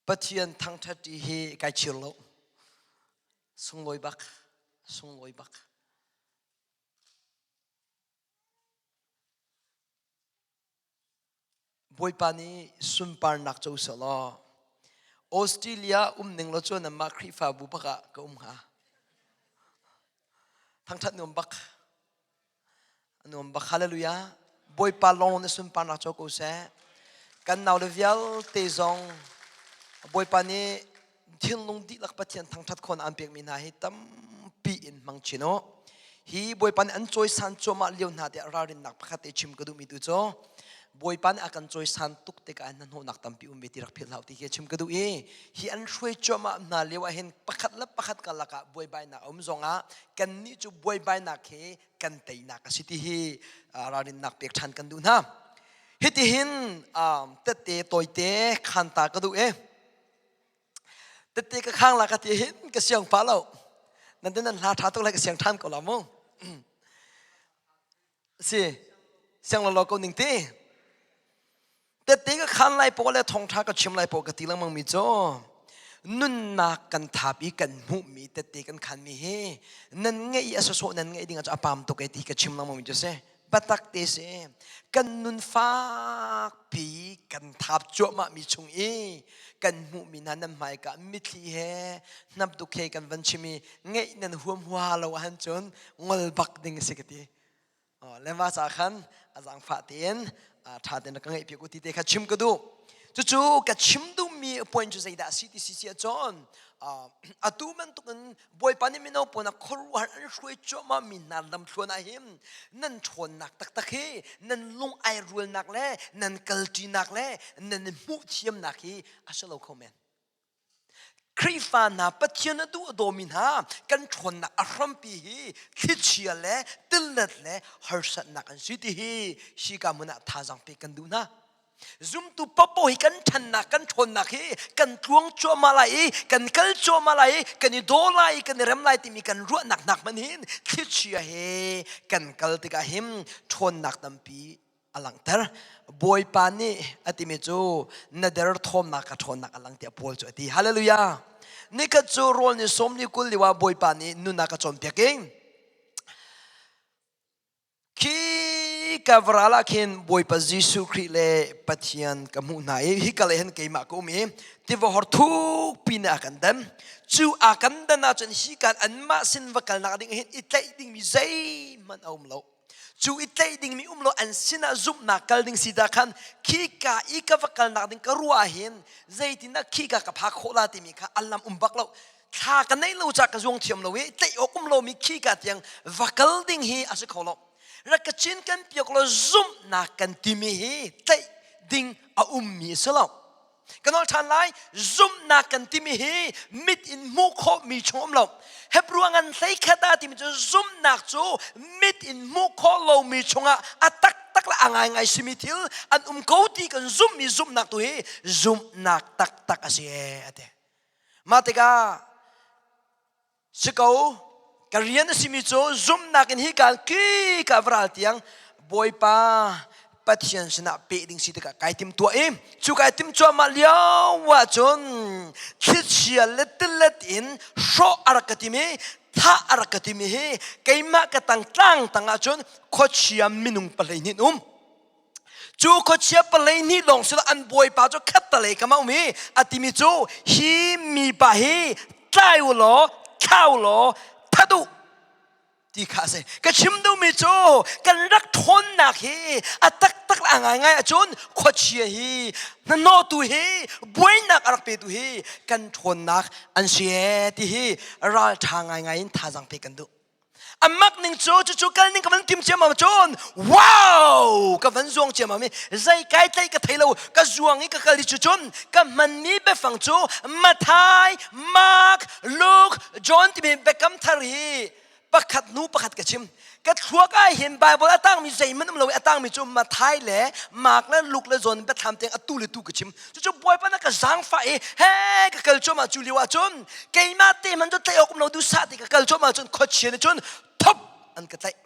Pathian thangṭhat ṭi hi kai chir lo. Sunglawi bak, sunglawi bak. Bawipa nih sunparnak co seh law Australia um ning law cu nanmah Khrihfabu bak ah ka um hnga. Thangṭhat nuam bak. Nuam bak. Hallelujah. Bawipa lawng na sunparnak co ko seh. Kan nau le vialte zong Bawipa nih thinlung dihlak Pathian thangṭhat khawn aan pekmi hna hi tampi in hmang chin u. Hi Bawipa nih an cawisan cuahmah lio hna tiah ralrinnak pakhat te chim ka duhmi tu cu Bawipa nih a kan cawisan tuk tikah hnahnawhnak tampi um ve ti rak philh hlah ti khi chim ka duh i hi an hruai cuahmah hna lio ah hin pakhat le pakhat karlak ah buaibainak a um zongah kannih cu buaibainak he kan teinak a si ti hi ralrinnak pek ṭhan kan duh hna. Hitihin tette tawite khan ta ka duh i tette ka khang la ka ti hin ka siang pa lo. Nan te nan hla ṭha tuk lai ka siang ṭhan ko la mu. Si siang lo ko ning ti. Tette ka khan lai pawl le thawngṭha ka chim lai pawl ka ti lengmang mi cu nunnak kan thap i kan hmuhmi tette kan khanmi hi nan ngeih i a sawsawh nan ngeih ding ah cu a pam tuk e ti ka chim lengmang mi cu si. Biatak te si. Kan nun fakpi kan thap cuahmah mi chung i kan hmuhmi hna nan hmaika mitthli he hnapduk he kan van chim i ngeih nan huam hua lo ahcun cun ngol bak ding a si ka ti. Lema ca khan a zaangfah tein ṭha tein ka ngaihpiak u ti te kha chim ka duh. Cucu ka chim duhmi point cu zeidah a si ti si si ahcun atu bantukin Bawipa nih mino pawl ah khuaruahhar an hruai cuahmah mi hna lamthluan ah hin nan ṭhawnnak taktak hi nan lung ai rualnak le nan kalṭinak le nan hmuh thiamnak hi a si lo kho men. Khrihfa hna Pathian a duh a dawmi hna kan ṭhawnnak a hrampi hi thlichia le tillet le harsatnak an si ti hi hika hmun ah thazaang pek kan duh hna. Zumtu popo hi kan ṭhannak kan ṭhawnnak hi kan tluang cuahmah lai i kan kal cuahmah lai i kan i daw lai i kan i rem lai timi kan ruahnak hnak hmanh hin thlichia he kan kal tikah hin ṭhawnnak tampi a langhter. Bawipa nih a timi cu na derthawmnak ka ṭhawnnak a lang tiah Paul cu a ti. Hallelujah! Nikhat cu rawl ni sawm ni 20 lio ah Bawipa nih nunnak a cawnpiak i khi ka varal ah khin Bawipa Jesuh Khrih le Pathian ka hmuh hna i hika lei hin keimah ka um i tiva hor thukpi nih a kan dan. Cu a kan dan ahcun hi kan anmah sin va kalnak ding hin i tlaih dingmi zeihmanh a um lo. Cu i tlaih dingmi um lo an sinah zumhnak kal ding si dah khan khika i ka va kalnak ding ka ruah hin zeitindah khika ka phak khawh la timi kha an lam um bak lo. Thla ka neih lo ca ka zuang thiam lo i tlaih awk um lomi khika tiang va kal ding hi a si kho lo. Rak ka cin kan piak lo zumhnak kan timi hi tlaih ding a ummi a si lo. Ka nawl ṭhan lai, zumhnak kan timi hi mit in hmuh khawhmi chung um lo. Hebrew ngan hleikhat ah timi cu zumhnak cu mit in hmuh khawh lomi chungah a taktak le a ngaingai simi thil an um ko ti kan zumhmi zumhnak tu hi zumhnak taktak a si ee a ti. Mah tikah Si ko, ka rian a simi cu zumhnak in hi kaan ki ka varal tiang Bawipa Pathian sinah peh ding si tikah kai tim tuah i cu kai tim cuahmah lio ah cun thlichia le tilet in hrawh a rak ka tim i thah a rak ka tim i hi keimah ka tang tlang tang ah cun khuachia minung pahlei hnin um Cu khuachia palei nih lawng sila an bawipa cu khattalei kam a um i a timi cu hi mipa hi tlai u law thlau law that u ti kha a si. Ka chim duhmi cu kan rak ṭhawnnak hi a taktak le a ngaingai ahcun khuachia hi hnahnawhtu hi buainak a rak petu hi kan ṭhawnnak an si ee ti hi ralṭha ngaingai in thazaang pek kan duh. A mak ning cu cucu kal ning ka van tim ciammam cun wow ka van zuang ciammam i zei kai tlaih ka thei lo ka zuang i ka kal i cucun ka hmanmi biafang cu Mathai, Mark, Luke, John timi biakam thar hi pakhat hnu pakhat ka chim ka thluak ah hin Bible a tangmi zeihmanh um lo i a tangmi cu Mathai le Mark le Luke le John biathlam tiang atu le tu ka chim cucu Bawipa na ka zaangfah i he ka kal cuahmah cu lio ah cun keimah te hmanh cu tlaih awk um lo duhsah ti ka kal cuahmah cun khuachia nih cun thop an ka tlaih.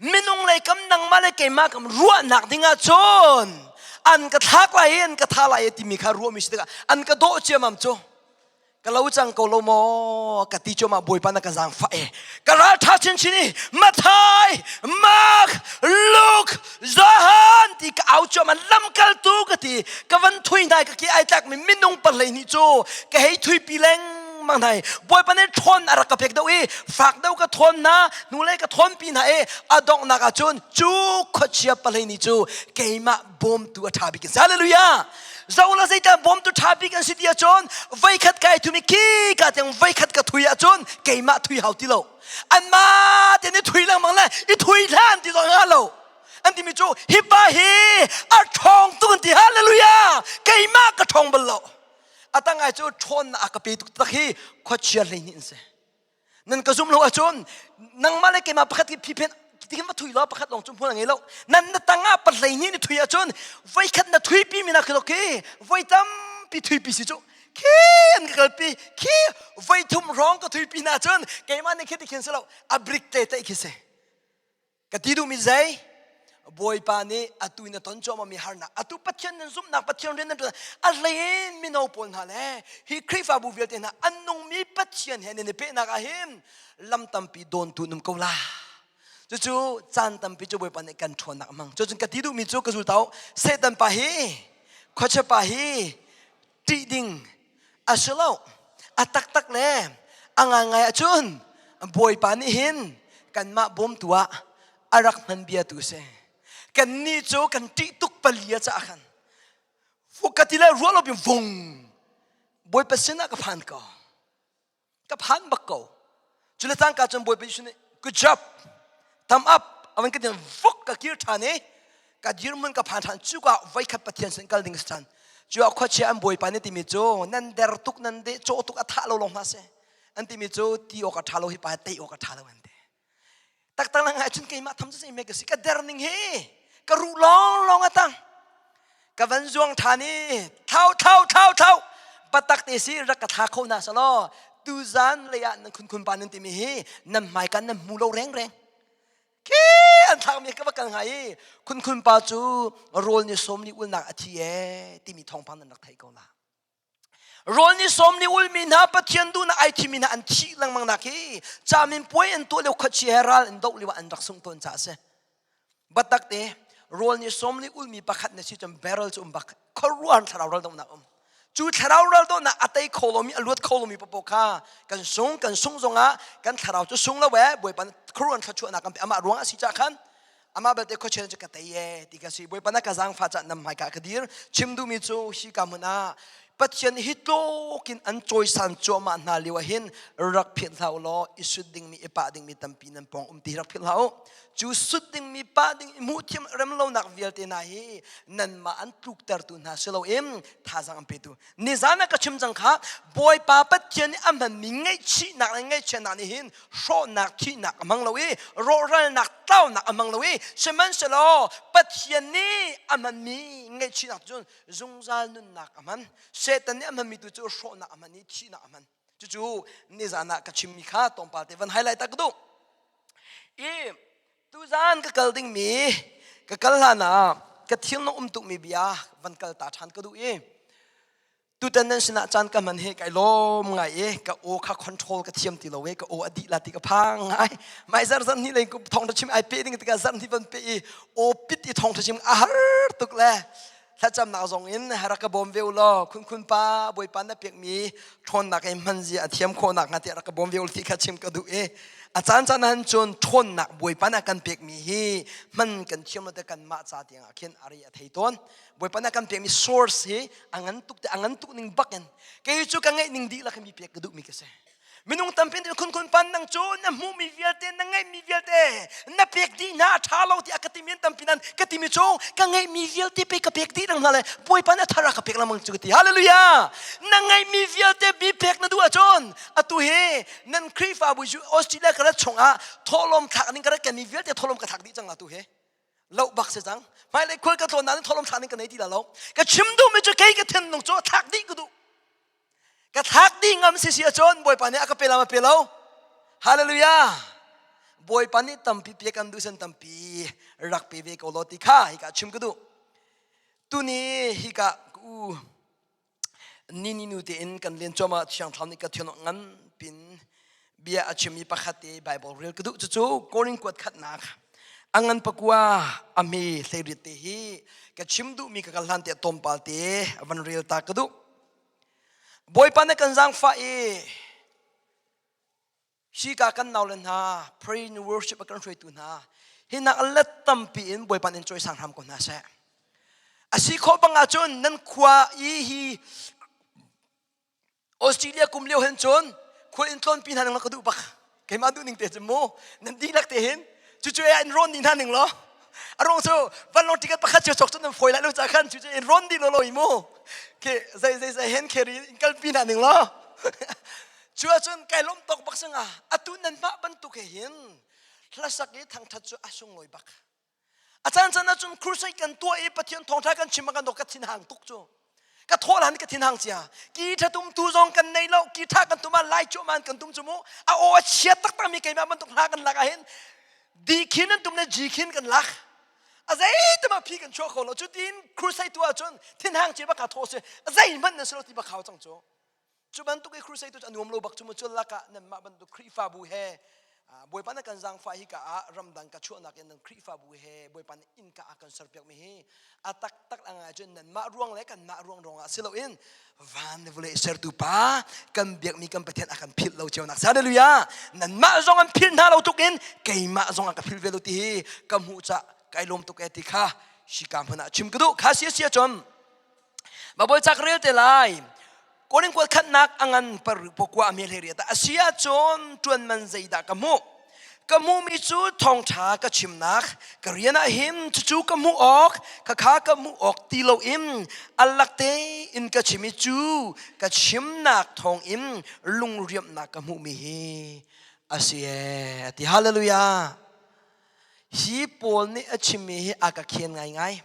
Minung lei kam nangmah le keimah kam ruahnak ding ah cun an ka thlak lai i an ka tha lai i timi kha ruahmi si tikah an ka dawh ciamam cu. Ka lo cang ko lo maw ka ti cuahmah Bawipa na ka zaangfah e. Ka ral ṭha chinchin i Mathai, Mark, Luke, Johan ti ka au cuahmah lamkaltu ka ti ka van thui hna i ka ke ai tlakmi minung pahlei nih cu ka hei thuipi lengmang hna i Bawipa nih ṭhawn a rak ka pek deuh i fak deuh ka thawn hna hnulei ka thawnpi hna i a donghnak ah cun cu khuachia pahlei nih cu keimah bawmtu a ṭha bik an si. Hallelujah! Zo la zeitan bawmtu ṭha bik an si ti ahcun voikhat kai thumi khi ka tiang voikhat ka thui ahcun keimah thui hau ti lo. Anmah te nih thui lengmang le i thui hlan ti zong hnga lo. An timi cu hi pa hi a ṭhawng tuk an ti. Hallelujah! Keimah ka ṭhawng bal lo. A tangai cu ṭhawnnak a ka pe tuk tak hi khuachia 12 an si. Nan ka zum lo ahcun nangmah le keimah pakhat hi phiphen tihin va thui law pakhat lawng cu hmual a ngei lo. Nan na tangah pahlei nih na thui ahcun voikhat na thuipi mi nak khi voi tampi thuipi si cu khi an ka kalpi khi voi thum hrawng ka thuipi na cun keimah nih khi ti khin si lo a brik te te khi si. Ka ti duhmi zei? Bawipa nih atu in a ton cuahmahmi harnak, atu Pathian nan zumhnak, Pathian rian nan ṭuan, a hleiin mino pawl hna le hi Khrihfabu vialte hna an nungmi Pathian he nan i pehnak ah hin lam tampi dawntu an um ko la. Cucu caan tampi cu Bawipa nih kan ṭhawnnak a hmang. Cucun ka ti duhmi cu ka zultau, Satan pa hi, khuachia pa hi ṭih ding a si lo. A taktak le a ngaingai ahcun Bawipa nih hin kanmah bawmtu ah a rak hman bia tu si. Kannih cu kan ṭih tuk palia caah khan ka ti le ruah lo bin vung Bawipa sinah ka phan ko. Ka phan bak ko. Cu le cangka cun Bawipa Jesuh nih good job thumb up a van ka tin vuk ka kir ṭhan i ka dirhmun ka phan ṭhan cuka voikhat Pathian sin kal ding si ṭhan. Cu ah khuachia an bawipa nih timi cu nan der tuk nan deh cawh tuk a thah lo lawng hna seh an timi cu ti awk a ṭha lo hi pa tei awk a ṭha lo an ti. Taktak lang ah cun keimah tham cu me ka si ka der ning hi ka ruh lawng lawng a tang ka van zuang ṭhan i thau thau thau thau patak te si rak ka thla kho na salo tuzan lei ah nan khun khun pa nan timi hi nan hmai kan nan hmu lo reng reng khi an thlak mi ka va kal ngai i khun khun pa cu rawl ni som ni ulnak a thi e timi thawngpang nan rak thei ko la Rawl ni sawm ni ulmi hna Pathian duhnak ai thimi hna an thih lengmang nak hi camin puai an tuah lio khuachi he ral an doh lio ah an rak sung tawn caah a si. Batak te rawl ni sawm ni ulmi pakhat na si cun barrel cu um bak khuaruahhar thlarau ral dohnak um. Cu thlarau ral dohnak a tei kho lomi a luat kho lomi paoh kha kan sung kan sung zongah kan thlarau cu sung lo ee Bawipa khuaruahhar thluachuahnak kan pe amah ruang a si cah khan Amah belte khuachia cu ka tei e ti ka si. Bawipa na ka zaangfah cah nam hmaika ka dir. Chim duhmi cu hi ka hmun ah Pathian hi tluk in an cawisan cuahmah hna lio ah hin rak philh hlah u law i sut dingmi i pah dingmi tampi nan pawng um ti rak philh hlah u. Cu sut dingmi pah ding i hmuh thiam rem lonak vialte hna hi nanmah an tluktertu hna si loin thazaang an petu. Nizan ah ka chim cang kha Bawipa Pathian nih a hmanmi ngaihchihnak le ngaihchiatnak nih hin hrawhnak thihnak a hmang lo i rawhralnak tlaunak a hmang lo i sihmanhsehlaw Pathian nih a hmanmi ngaihchihnak cun zungzal nunnak a hman. Satan nih a hmanmi tu cu hrawhnak a hman i thihnak a hman. Cucu nizan ah ka chimmi kha tlawmpal te van highlight ta ka duh. I tuzan ka kal dingmi ka kal hlan ah ka thinlung um tukmi bia van kal ta ṭhan ka duh i tutan nan sinah caan ka hman hi kai lawm ngai i ka aw kha control ka thiam ti lo i ka aw a dih la ti ka phang ngai mai zar zan ni lei thong tha chim ai pe ding tikah zan hi van pe i aw pit i thong tha chim a har tuk le thlacamnak zong in rak ka bawm ve u law khun khun pa bawipa na pekmi ṭhawnnak i hman zia a thiam khawhnak hnga tiah rak ka bawm ve u ti kha chim ka duh i a caan caan han cun ṭhawnnak bawipa na kan pekmi hi hman kan thiam lo te kanmah ca tiangah khin a ri a thei tawn bawipa na kan pekmi source hi a ngan tuk te a ngan tuk ning bak in kei cu ka ngeih ning dihlak mi pek ka duhmi ka si Minung tampi nih khun khun pan nang cu na hmuhmi vialte na ngeihmi vialte na pek dih hna a ṭha lo tiah ka timi an tampi nan ka timi cu ka ngeihmi vialte pe ka pek dih nang hna le Bawipa nih a thar a ka pek lengmang cu ka ti hallelujah na ngeihmi vialte bi pek na duh ahcun atu hi nan Khrihfabu cu Australia ka rat chungah thawhlawm thlak ning ka rat kenmi vialte thawhlawm ka thlak dih cang atu hi loh bak si cang hmailei khual ka tlawn nain thawhlawm thlak ning ka nei ti la lo ka chim duhmi cu kei ka thinlung cu thlak dih ka duh Ka thlak dih ngam si si ahcun Bawipa nih a ka pe lam a pe lo. Hallelujah. Bawipa nih tampi pek kan duh sen tampi rak pe ve ko law ti kha hika chim ka duh. Tuni hika u ni ni nu tein kan len cuahmah Thiang Thlarau nih ka thian ngan pin bia a chimmi pakhat te Bible rel ka duh cucu Korin kuat khatnak a ngan pakua a hme hleiriat te hi ka chim duhmi ka kal hlan te tlawmpal te van rel ta ka duh. Bawipa na kan zaangfah i Hika kan naule hna, pray and worship a kan hruaitu hna, hi nak let tampi in Bawipa in cawisang hram ko hna seh. A si khawh bang ahcun nan khua i hi Australia kum lio hin cun khua in tlawnpi hna ning ka duh bak. Keimah duh ning te cu mu nan dihlak te hin cucu in rawn dih hna ning law a ruang cu vanlawng ticket pakhat cio cawk cu nan fawi lai lo ca khan cucu in rawn dih law law i mu ke zei zei zei hen carry in kalpi hna ning law Cu ahcun kai lawm tawk bak singa atu nan mah bantuk he hin hlasak i thangthat cu a sunglawi bak. A caan caan ahcun crusade kan tuah i Pathian thawngtha kan chim kan ka thin hang tuk cu. Ka thawh lan ka thin hang cia. Ki tha tum tu zong kan nei lo, ki tha kan tum ah lai cu man kan tum cu mu. A aw a chia taktak mi keimah bantuk hla kan lak ah hin di khin an tum le ji khin kan lak. A zeitim ah phi kan chuah kho lo. Cutin crusade tu ahcun thin hang cia bak ka thawh si. Zeihmanh nan si lo ti bak hau cang cu. Cu bantuk i crusade tu cu a nuam lo bak cu mu cul lakah nanmah bantuk Khrihfabu he Bawipa na kan zaangfah hi ka ah ramdang ka chuahnak in nan Khrihfabu he Bawipa nih innka a kan serpiak mi hi a taktak a ngai cun nanmah ruang le kanmah ruang ruangah si loin van le vawlei sertu pa kan biakmi kan Pathian a kan philh lo cio nak hallelujah nanmah zong an philh hna lo tuk in keimah zong a ka philh ve lo ti hi ka hmuh ca kai lawm tuk e ti kha shika hmun ah chim ka duh kha sia sia cun Baibal ca ka rel te lai. Korin kuat khatnak a ngan pakua a mel he riat a si ahcun ṭuan man zeidah ka hmuh? Ka hmuhmi cu thawngṭha ka chimnak ka rian ah hin cucu ka hmuh awk khakha ka hmuh awk ti loin a lak tein ka chim i cu ka chimnak thawngin lungriamhnak ka hmuhmi hi a si ee a ti. Hallelujah! Hi Paul nih a chimmi hi a ka khen ngaingai.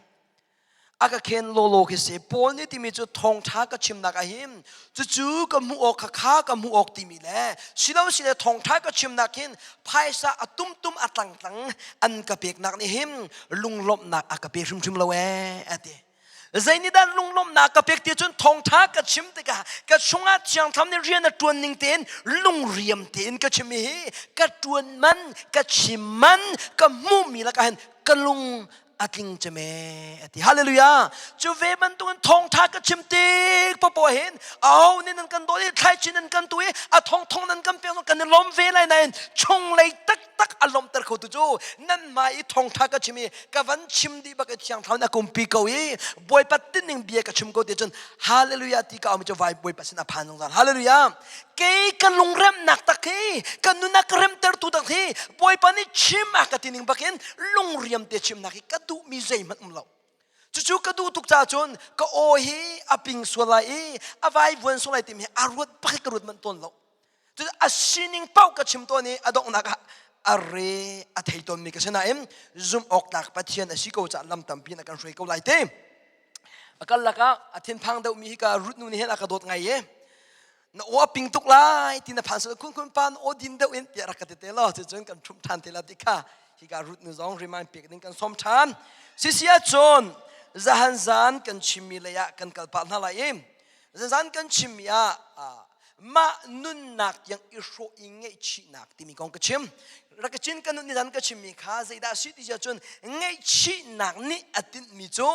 A ka khen lawlaw khi si. Paul nih timi cu thawngṭha ka chimnak ah hin cucu ka hmuh awk khakha ka hmuh awk timi le silo sile thawngṭha ka chimnak hin phaisa a tumtum a tlangtlang an ka peknak nih hin lunglawmhnak a ka pe hrimhrim lo ee a ti. Zeinihdah lunglawmhnak ka pek ti cun thawngṭha ka chim tikah ka chungah Thiang Thlarau nih rian a ṭuan ning tein lungriam tein ka chim hi ka ṭuan man ka chim man ka hmuhmi lakah hin ka lung a tling cem ee a ti hallelujah cu ve bantukin thawngtha ka chim tik popoh hin aho nih nan kan dawt i thlaici nan kan tu i a thong thong nan kan pek kan i lawm ve lai nain chunglei taktak a lawmter kho tu cu nan mah i thawngtha ka chim i ka van chim dih bak i thiang thlarau in a kumpi ko i bawipa tinning bia ka chim ko ti cun hallelujah ti ka um cu vai bawipa sin a phan zungzal hallelujah kei ka lungremnak tak hi ka nunnak ka remtertu tak hi bawipa nih chim a ka ti ning bakin lungriam te chimnak hi ka duhmi zeihmanh um lo cucu ka duh tuk caah cun ka aw hi a ping sual lai i a vaivuan sual lai timi hi a ruat bak hi ka ruat manh tawn lo cucu a sining paoh ka chim tawn i a donghnak ah a re a thei tawnmi ka si nain zumh awk tlak Pathian a si ko caah lam tampi in a kan hruai ko lai te a kal lakah a thinphang deuhmi hi ka rut nu nih hin a ka dawt ngai e na aw a ping tuk lai ti na phan sal khun khun pa na aw din deuh in tiah rak ka ti te law cucun kan ṭhumh ṭhan te la ti kha hika rut nu zong remind pek ding kan sawm ṭhan sisi ahcun zahan zan kan chimmi lei ah kan kal pah hna lai i zan kan chimmi ah mah nunnak tiang i hrawh i ngaihchihnak timi kong ka chim rak ka cin kan nun zan ka chimmi kha zeidah si ti cun ngaihchihnak nih a tinhmi cu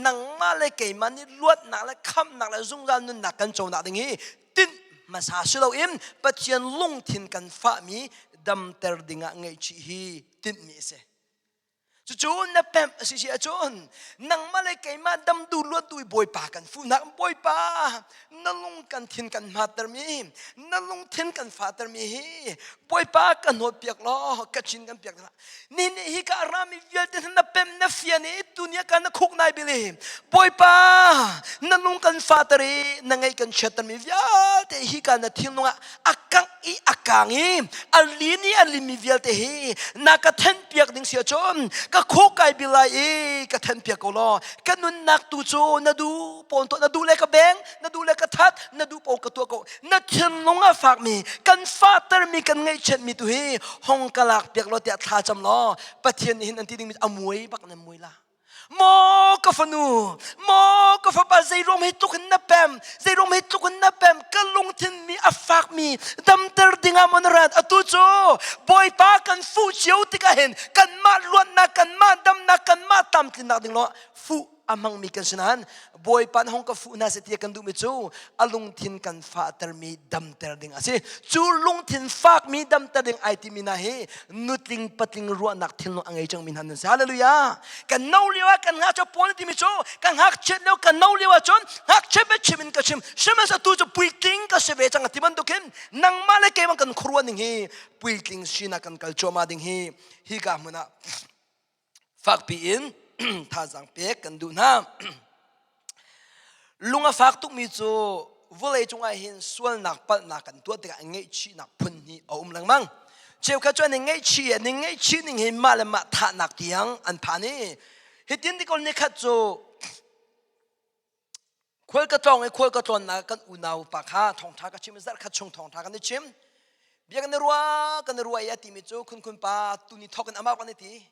nangmah le keimah nih luatnak le khamhnak le zungzal nunnak kan conak ding hi tinh hmasa si loin Pathian lungthin kan fahmi damter dingah ngaihchih hi tinhmi a si. Cucu na pemh a si si ahcun nangmah le keimah dam duh luat duh i Bawipa kan fuhnak Bawipa na lung kan thin kan hmatermi na lungthin kan fahtermi hi Bawipa ka hnawt piak law ka chin kan piak ni nih hi ka rami vialte na pem na fian i dunia ka na khuk nai bili Bawipa na lung kan fahter i na ngaih kan chiattermi vialte hi ka na thinlung ah a kangh i a kang i a lin i a limmi vialte hi na ka thenpiak ding si ahcun ka khuk kai bil lai i ka thenpiak ko law ka nunnak tu cu na duh pawn tuah na duh le ka beng na duh le ka that na duh paoh ka tuah ko na thinlung a fakmi kan fahtermi kan ngaihchiatmi tu hi hong ka lak piak law tiah thla cam law Pathian nih hin an ti dingmi a muai bak na muai la Maw ka fanu, maw ka fapa zeiruang hi tluk in na pem, zeiruang hi tluk in na pem, ka lungthin mi a fakmi damter dingah maw na rat? Atu cu Bawipa kan fuh cio tikah hin kanmah luatnak, kanmah damnak, kanmah tlamtlinnak ding lawng fuh a hmangmi kan si nain Bawipa nih hong ka fuh hna seh ti kan duhmi cu a lungthin kan fahtermi damter ding a si. Cu lungthin fakmi damter ding ai timi hna hi nutling patling ruahnak thinlung a ngei cangmi hna nan si. Hallelujah. Kan no lio ah kan ngakchia pawl timi cu kan ngakchiat lio kan no lio ah cun ngakchia biachim in ka chim. Sihmanhsehlaw tu cu puitling ka si ve cang ti bantukin nangmah le keimah kan khuaruah ning hi puitling sinak kan kal cuahmah ding hi hika hmun ah fakpi in thazaang pek kan duh hna. Lung a fak tukmi cu vawlei cungah hin sualnak palhnak kan tuah tikah ngaihchihnak phun hi a um lengmang. Cheukhat cu an i ngaihchih an i ngaihchih ning hi mah le mah thahnak tiang an phan i hitin tikol nikhat cu Khual ka tlawng i khual ka tlawnnak kan unau pa kha thawngṭha ka chim i zarh khat chung thawngṭha kan i chim. Bia kan i ruah kan i ruah i a timi cu khunkhun pa tuni thawk in amah kan i ti.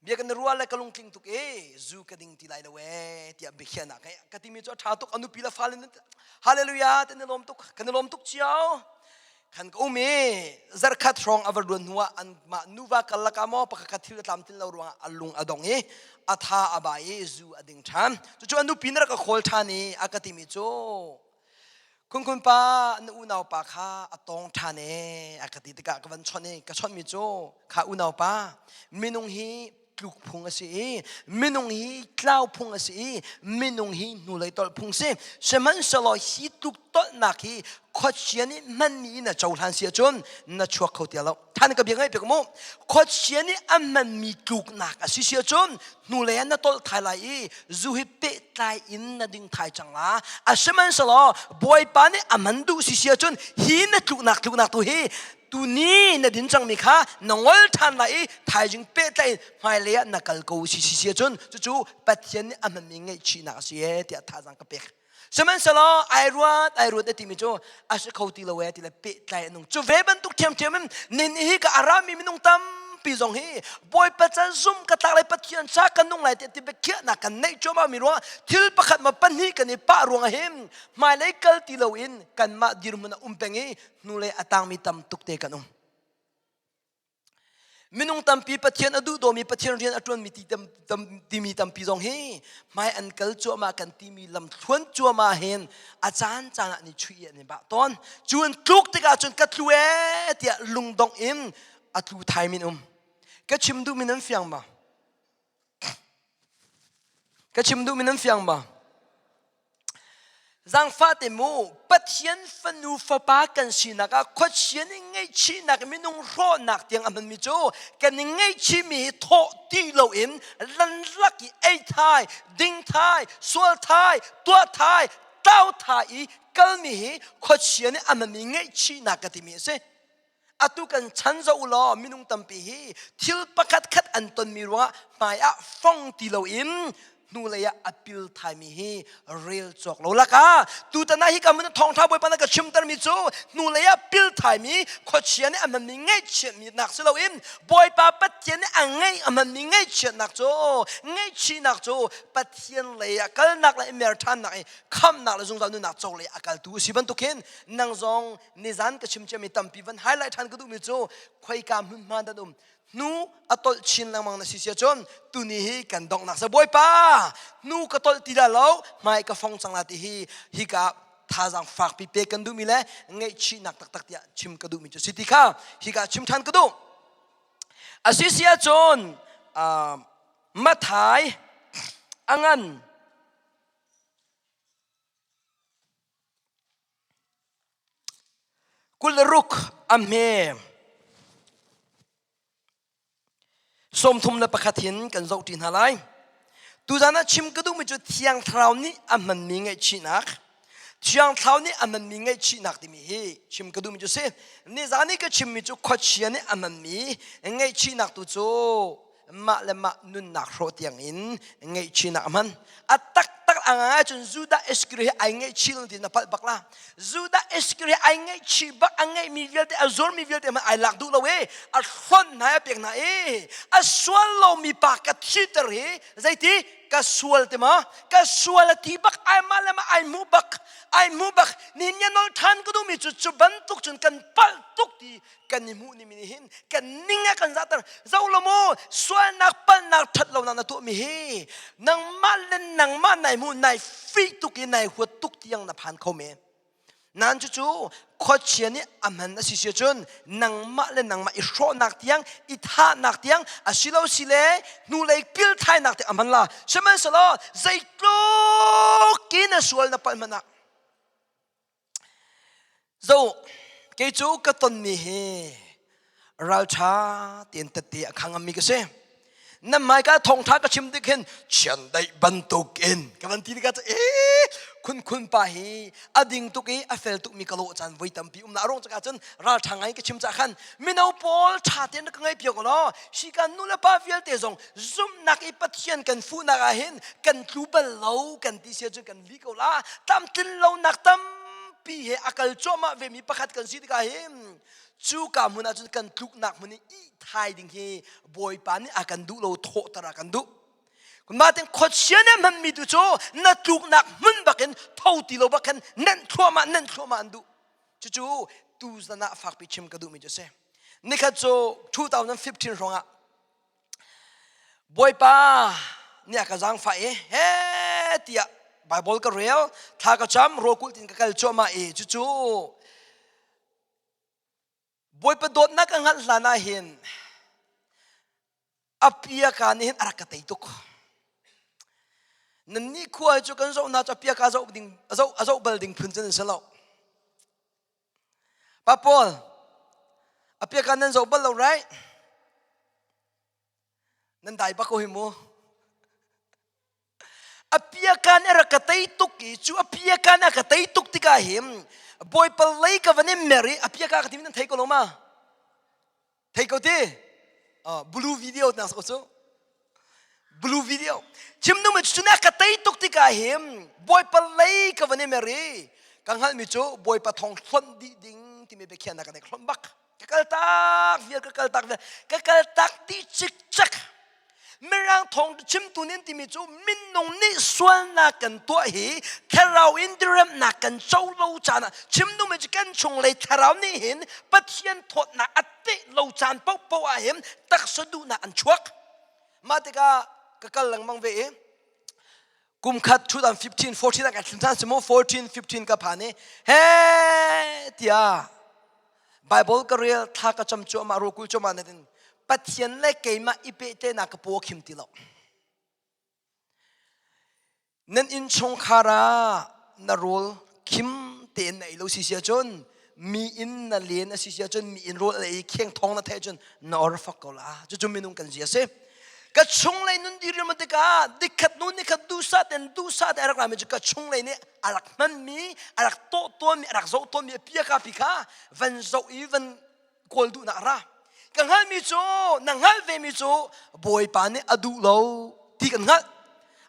Bia kan i ruah le ka lungtling tuk i zu ka ding ti lai lo ee tiah biakhiahnak ka ka timi cu a ṭha tuk a nupi le fale hallelujah ti ni lawm tuk kan i lawm tuk cio. Khan ka um i zarkhat hrawng a va ruan hnuah anmah nuva karlak ah maw pakhat thil a tlamtlin lo ruangah a lung a dong i a tha a ba i zu a ding ṭhan. Cucu a nupi nih rak a khawl ṭhan i a ka timi cu Khunkhun pa na unau pa kha a tawng ṭhan ee a ka ti tikah ka van chawnh i ka chawnhmi cu kha unau pa minung hi tluk phung a si i minung hi tlau phung a si i minung hi hnulei tolh phung si sihmanhsehlaw hi tluk tolhnak hi khuachia nih hmanmi in a cohlan si ahcun na chuak kho ti lo than ka bia ngaih piak mu khuachia nih a hmanmi tluknak a si si ahcun hnulei ah na tolh thai lai i zu hi pehtlai in na ding thai cang la a sihmanhsehlaw bawipa nih a man duh si si ahcun hi na tluknak tluknak tu hi tuni na din cangmi kha na ngol ṭhan lai i thaizing pehtlaih in hmailei ah na kal ko si si si ahcun cucu Pathian nih a hmanmi ngaihchihnak a si ee tiah thazaang ka pek. Sihmanhsehlaw ai ruat ai ruat a timi cu a si kho ti lo ee ti le pehtlai a nung. Cu ve bantuk ṭhiamṭhiam in nin hi ka arami minung tampi zong hi Bawipa can zum ka tlak lai Pathian sa kan nung lai tiah ti biakhiahnak kan neih cuahmah mi ruangah thil pakhat ma pahnih kan i pah ruangah hin hmailei kal ti loin kanmah dirhmun ah um peng i hnulei a tangmi tam tuk te kan um. Minung tampi Pathian a duhdawmi Pathian rian a ṭuanmi ti tam, tam, timi tampi zong hi hmai an kal cuahmah kan timi lam thluan cuahmah hin a caan caan ah ni chuih an i bah tawn. Cu an tluk tikah cun ka tlu ee tiah lungdongh in a tlu thai min um. Ka chim duhmi nan fiang ma? Ka chim duhmi nan fiang ma? Zaangfah te mu, Pathian fanu fapa kan sinak ah khuachia nih ngaihchihnak minung hrawhnak tiang a hmanmi cu kan i ngaihchihmi hi thawh ti loin lanlak i ei thai, ding thai, sual thai, tuah thai, tlau thai i kalmi hi khuachia nih a hmanmi ngaihchihnak ka timi a si. Atu kan chan zoh u law minung tampi hi thil pakhat khat an tonmi ruangah hmai ah fong ti loin hnulei ah a pil thaimi hi rel cawk lo lakah tutan ah hi ka mun thawngtha bawipa na ka chimtermi cu hnulei ah pil thaimi khuachia nih a hmanmi ngaihchiatmi nak si loin bawipa pathian nih a ngeih a hmanmi ngaihchiatnak cu ngaihchihnak cu pathian lei ah kalnak le i mer ṭhannak i khamnak le zungzal nunnak co lei a kaltu a si bantuk hin nang zong nizan ka chim ciami tampi van highlight ṭhan ka duhmi cu khoika hmunhma dan um hnu a tolh chin lengmang na si sia cun tuni hi kan donghnak sa bawipa hnu ka tolh ti dah lo hmai ka fong cang la ti hi hika thazaang fakpi pe kan duhmi le ngaihchihnak taktak tiah chim ka duhmi cu si ti kha hika chim ṭhan ka duh a si si ahcun Mathai a ngan 26 a hme 31 hin kan zoh ṭi hna lai. Tuzan ah chim ka duhmi cu Thiang Thlarau nih a hmanmi ngaihchihnak. Thiang Thlarau nih a hmanmi ngaihchihnak timi hi chim ka duhmi cu si. Nizan i ka chimmi cu khuachia nih a hmanmi ngaihchihnak tu cu mah le mah nunnak hrawh tiang in ngaihchihnak a hman. A taktak a ngai cun Judah Iskariot hi ai ngaihchih lo ti na palh bak la. Judah Iskariot ai ngaihchih bak a ngeihmi vialte a zuarmi vialte hmanh ai lak duh lo i a hlonh hna a pek hna i a sual lomi pa ka thiter hi zeiti ka sual te ma ka sual a ti bak ai mah le mah ai hmu bak ai hmu bak ni nia nol than ka duhmi cu cu bantuk cun kan palh tuk ti kan i hmuh ni mi nih hin kan ning a kan zahter zo lo mu sualnak palhnak that lonak na tuah mi hi nangmah le nangmah nai hmu nai fi tuk i nai huat tuk tiang na phan kho men Nan cucu khuachia nih a hman a si si cun nangmah le nangmah i hrawhnak tiang i thahnak tiang asilo sile hnulei pil thainak tiang a hman la. Sihmanhsehlaw zeitluk in a sual na palh hmanh ah zo kei cu ka tonmi hi ralṭha tein tette a khangami ka si. Nan hmaika thawngṭha ka chim tik hin chiandeih bantuk in ka van ti tikah ee khun khun pa hi a ding tuk i a fel tukmi ka lawh caan voi tampi um na a ruang cakah cun ralṭha ngai ka chim cah khan mino pawl ṭha tein ka ngaih piak law hi kan nu le pa vialte zong zumhnak i Pathian kan fuhnak ah hin kan tlu bal lo kan ti sia cun kan li ko la tlamtlin lonak tampi he a kal cuahmah ve mi pakhat kan si tikah hin cu ka hmun ah cun kan tluknak hmun i ih ding hi bawipa nih a kan duh lo thawhter a kan duh mah tin khuachia nih hmanmi tu cu na tluknak hmun bakin tho ti lo bak khan nenh thluahmah nenh thluahmah an duh cucu tuzan ah fakpi chim ka duhmi cu si nikhat cu 2015 hrawng ah Bawipa nih a ka zaangfah i he tiah Bible ka rel thla ka cam rawlkulh tin ka kal cuahmah i cucu Bawipa dawtnak ka hngalh hlan ah hin a piaka nih hin a rak ka tei tuk. Nannih khua cu kan zoh hna cu a piaka zoh ding a zoh a zoh bal ding phun cu nan si lo. Pa Paul, a piaka nan zoh bal lo right? Nan dai bak ko hi mu. A piakan a rak ka tei tuk i cu a piakan a ka tei tuk tikah hin Bawipa lei ka van i mer i a piaka ka timi nan thei ko lo ma? Thei ko ti? Uh, blue video na ko cu. Blue video. Chim nu cu na ka tei tuk tikah hin Bawipa lei ka van i mer i ka hngalhmi cu Bawipa thawng hlonh dih ding timi biakhiahnak ka nek hlonh bak. Ka kal tak vial ka kal tak vial ka kal tak ti cikcek Mirang thawng chimtu nih timi cu minung nih sualnak kan tuah hi thlarau in diremnak kan co lo caan ah chim duhmi cu kan chunglei thlarau nih hin Pathian thawtnak a teh lo caan paohpaoh ah hin taksa duhnak an chuak. Mah tikah ka kal lengmang ve i kum khat 2015 14 ah ka thlun than si mu 14 15 ka phan i he tiah Bible ka rel thla ka cam cuahmah rawkul cuahmah na tin Pathian le keimah i pehtlaihnak ka paw khim ti lo nan innchungkhar ah na rawl khim tein na ei lo si sia cun mi inn na len a si sia cun mi inn rawl a ei kheng thong na theih cun na or fak ko la cucu minung kan zia si ka chunglei nun diriam tikah dikhat nu nikhat duhsah ten duhsah te a rak rami cu ka chunglei nih a rak hmanmi a rak tawh tawnmi a rak zoh tawnmi a piaka pi kha van zoh i van kawl duhnak ra ka hngalhmi cu na hngalh vemi cu bawipa nih a duh lo ti kan hngalh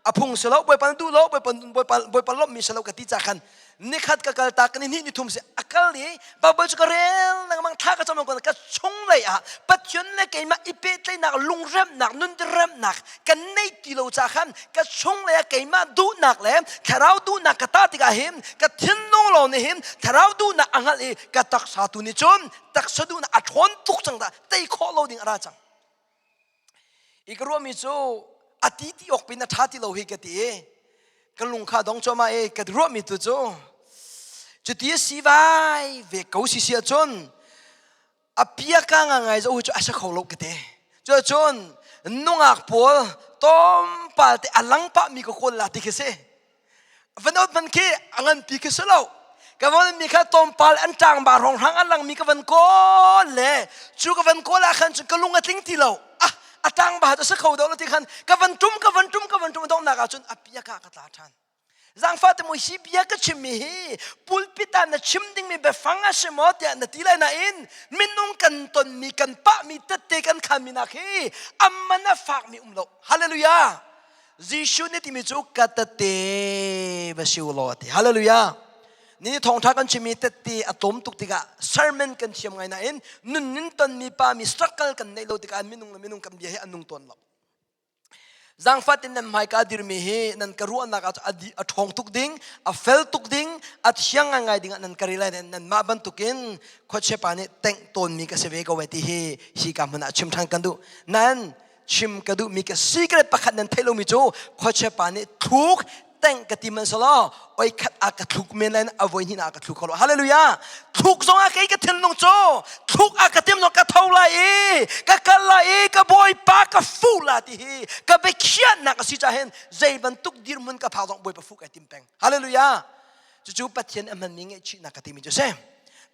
a phung si lo bawipa nih duh lo bawipa bawipa bawipa lawmhmi si lo ka ti ca khan nikhat ka kal ta ka ni hnih ni thum si a kal i Bible cu ka rel lengmang thla ka cam ka chunglei ah Pathian le keimah i pehtlaihnak lungremnak nundiremnak kan nei ti lo ca khan ka chunglei ah keimah duhnak le thlarau duhnak ka ta tikah hin ka thinlung lo nih hin thlarau duhnak a hngalh i ka taksa tu nih cun taksa duhnak a ṭhawn tuk cang dah tei khawh lo ding a ra cang I ka ruahmi cu a ti ti awk pin a ṭha ti lo hi ka ti i ka lung kha dong cuahmah i ka ruahmi tu cu cuti a si vai ve ko si si ahcun a piaka ngangai zoh cu a si kho lo ka ti. Cuacun nungak pawl tlawmpal te a lang pahmi ka kawl la ti khi si. Van ot man khi a nganpi khi si lo. Ka van mi kha tlawmpal an ṭang ba rong hrang a langmi ka van kawl le cu ka van kawl ah khan cun ka lung a tling ti lo. Ah, a ṭang ba cu si kho deuh lo ti khan ka van ṭum ka van ṭum ka van ṭum donghnak ah cun a piak ah ka tla ṭhan. Zaangfah te mu hi bia ka chimmi hi pulpit ah na chim dingmi biafang a si maw tiah na ti lai nain minung kan tonmi kan pahmi tette kan khanmi nak hi amman a fakmi um lo. Hallelujah. Jesuh nih timi cu ka tette va si u law ti. Hallelujah. Ni thawngtha kan chimmi tette a tlawm tuk tikah sermon kan thiam ngai nain nun nin tonmi pa mi struggle kan neih lo tikah minung le minung kan bia hi a nung tawn lo. Zaangfah in nan hmaika dirmi hi nan ka ruahnak ah a ṭhawng tuk ding, a fel tuk ding, a thiang ngaingai ding ah nan ka rel lai nanmah bantukin khuachia pa nih tengh tawnmi ka si ve ko ai ti hi hi ka hmun ah chim ṭhan kan duh. Nan chim ka duhmi ka secret pakhat nan theih lomi cu khuachia pa nih thluk teng ka ti man selaw oi khat a ka thluk men lai a voi hnih a ka thluk kho lo hallelujah thluk zong ah kei ka thinlung cu thluk a ka tim zong ka tho lai i ka kal lai i ka bawipa ka fu la ti hi ka biakhiahnak a si ca hin zei bantuk dirhmun ka phak zong bawipa fu kai tim peng hallelujah cucu pathian a hmanmi ngaihchihnak ka timi cu si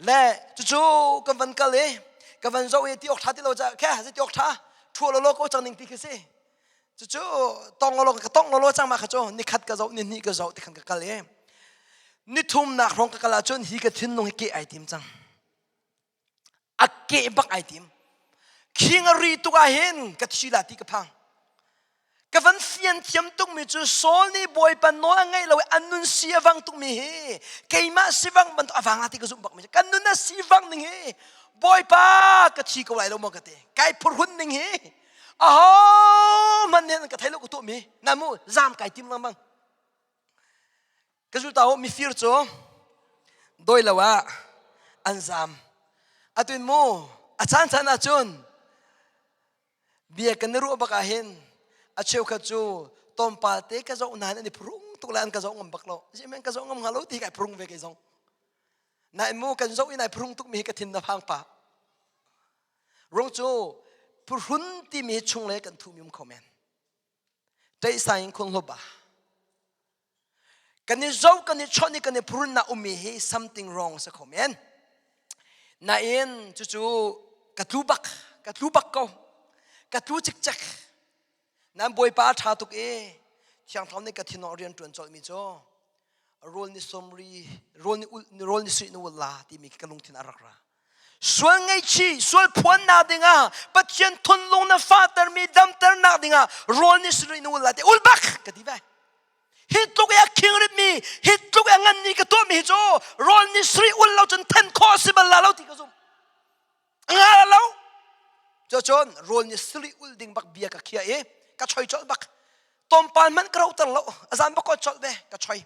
le cucu kan van kal i ka van zoh i ti awk tha ti lo ca khe zei ti awk tha thua lo lo ko cang ning ti khi si Cucu tong lo ka tong lo cang ma kha cu nikhat ka zoh ni hnih ka zoh ti khan ka kal i nithumnak hrawng ka kal ahcun hi ka thinlung hi ke ai tim cang. A ke bak ai tim. Khing a ri tuk ah hin ka thi la ti ka phang. Ka van fian thiam tukmi cu Saul nih Bawipa nawl a ngaih lo i an nun si a vang tukmi hi keimah sivang bantuk a vang la ti ka zumh bak mi kan nun a si vang ning hi Bawipa ka thi ko lai lo maw ka ti kai phurhun ning hi aho man nih ka thei lo ka tuah mi na mu zam kai tim lengmang ka zulta ho mifir cu doi lo ah an zam atuin mu a caan caan ah cun bia kan i ruah bak ah hin a cheukhat cu tlawmpal te ka zoh nain an i phurung tuk le an ka zoh ngam bak lo men ka zoh ngam hnga lo ti kai phurung ve kei zong nain mu kan zoh in ai phurung tuk mi hi ka thin na phang pa Rung cu phuhrun timi chung le kan thumi um kho men. Ṭeih in khung hluba. Kan i zo kan i chawnh i kan i phurun na ummi hi something wrong sa kho men. Nain cucu ka tlu bak, ka tlu bak ko. Ka tlu cikcek. Nan Bawipa a ṭha tuk i Thiang Thlarau nih ka thinawh rian ṭuan colhmi cu rawl ni sawmri rawl ni ul rawl ni suih na ul la timi ka lungthin a rak ra. Sual ngaihchih, sual phuannak dingah Pathian thunlung na fahtermi damternak dingah rawl ni suih na ul la ti ul bak ka ti ve. Hi tluk i a khing ritmi, hi tluk i a nganmi ka tuahmi hi cu rawl ni suih ul lo cun then khawh a si bal la lo ti ka zumh. Nga lo. Cucun rawl ni sili ul ding bak bia ka khia i ka choi colh bak. Tawmpal hmanh ka roter lo. A zan bak ko colh ve ka choi.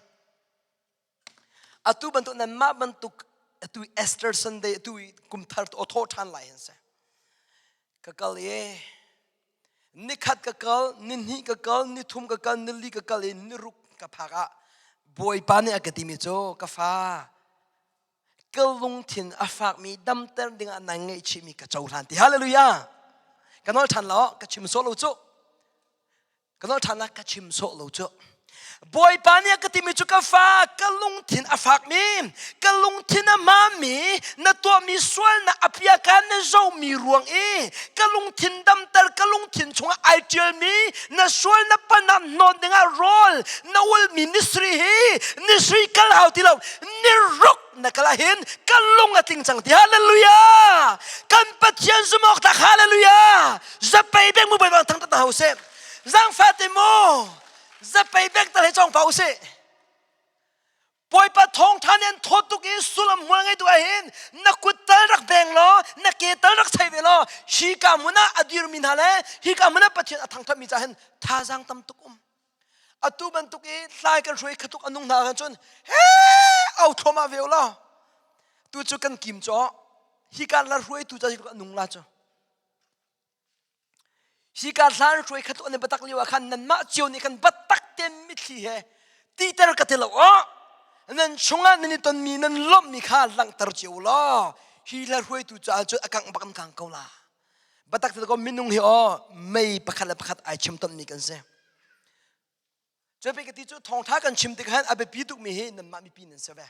Atu bantuk nanmah bantuk atu Esther Sunday atu kum thar o tho than lai hin se. Ka kal i nikhat ka kal, ni hnih ka kal, ni thum ka kal, ni li ka kal i ni ruk ka phak ah Bawipa nih a ka timi cu ka fa ka lungthin a fakmi damter dingah nai ngaihchihmi ka cohlan ti hallelujah ka nawl ṭhan lo ka chim sawh lo cu ka nawl ṭhan la ka chim sawh lo cu Bawipa nih a ka timi cu ka fa ka lungthin a fakmi ka lungthin a hmami na tuahmi sualnak a piaka na zohmi ruang i ka lungthin damter ka lungthin chungah ai ṭialmi na sual na panak hnawn dingah rawl na ulmi nisri hi nisri kal hau ti lo ni ruk na kal ahhin ka lung a tling cang ti hallelujah kan pathian zumawk tak hallelujah zapei beng mu bai bang thang ta hau se zangfa te mu zapei beng tal he chong pa usih Bawipa thawngtha nih an thawt tuk i sullam hmual ngei tu ahhin na kut tal rak beng law na ke tal rak chei ve law hi ka hmun ah a dirmi hna le hi ka hmun ah Pathian a thangthatmi ca hin thazaang tam tuk um atu bantuk i hlai kan hruai khatuk anung hna kan cun he au thluahmah ve law tu cu kan kim caw hi ka la hruai tu ca anung la cu hi ka hlan hruai khatuk an batak lio ah khan nanmah cio nih khan batak ten mitthli he titer ka ti lo aw nan chungah nan i tonmi nan lawmhmi kha langhter cio law hi hla hruaitu caah cun a kangh bak an kang ko la Batak te ko minung hi aw mei pakhat le pakhat ai chim tonmi kan si. Cupi ka ti cu thawngtha kan chim tik han a biapi tukmi hi nanmah mipi nan si ve.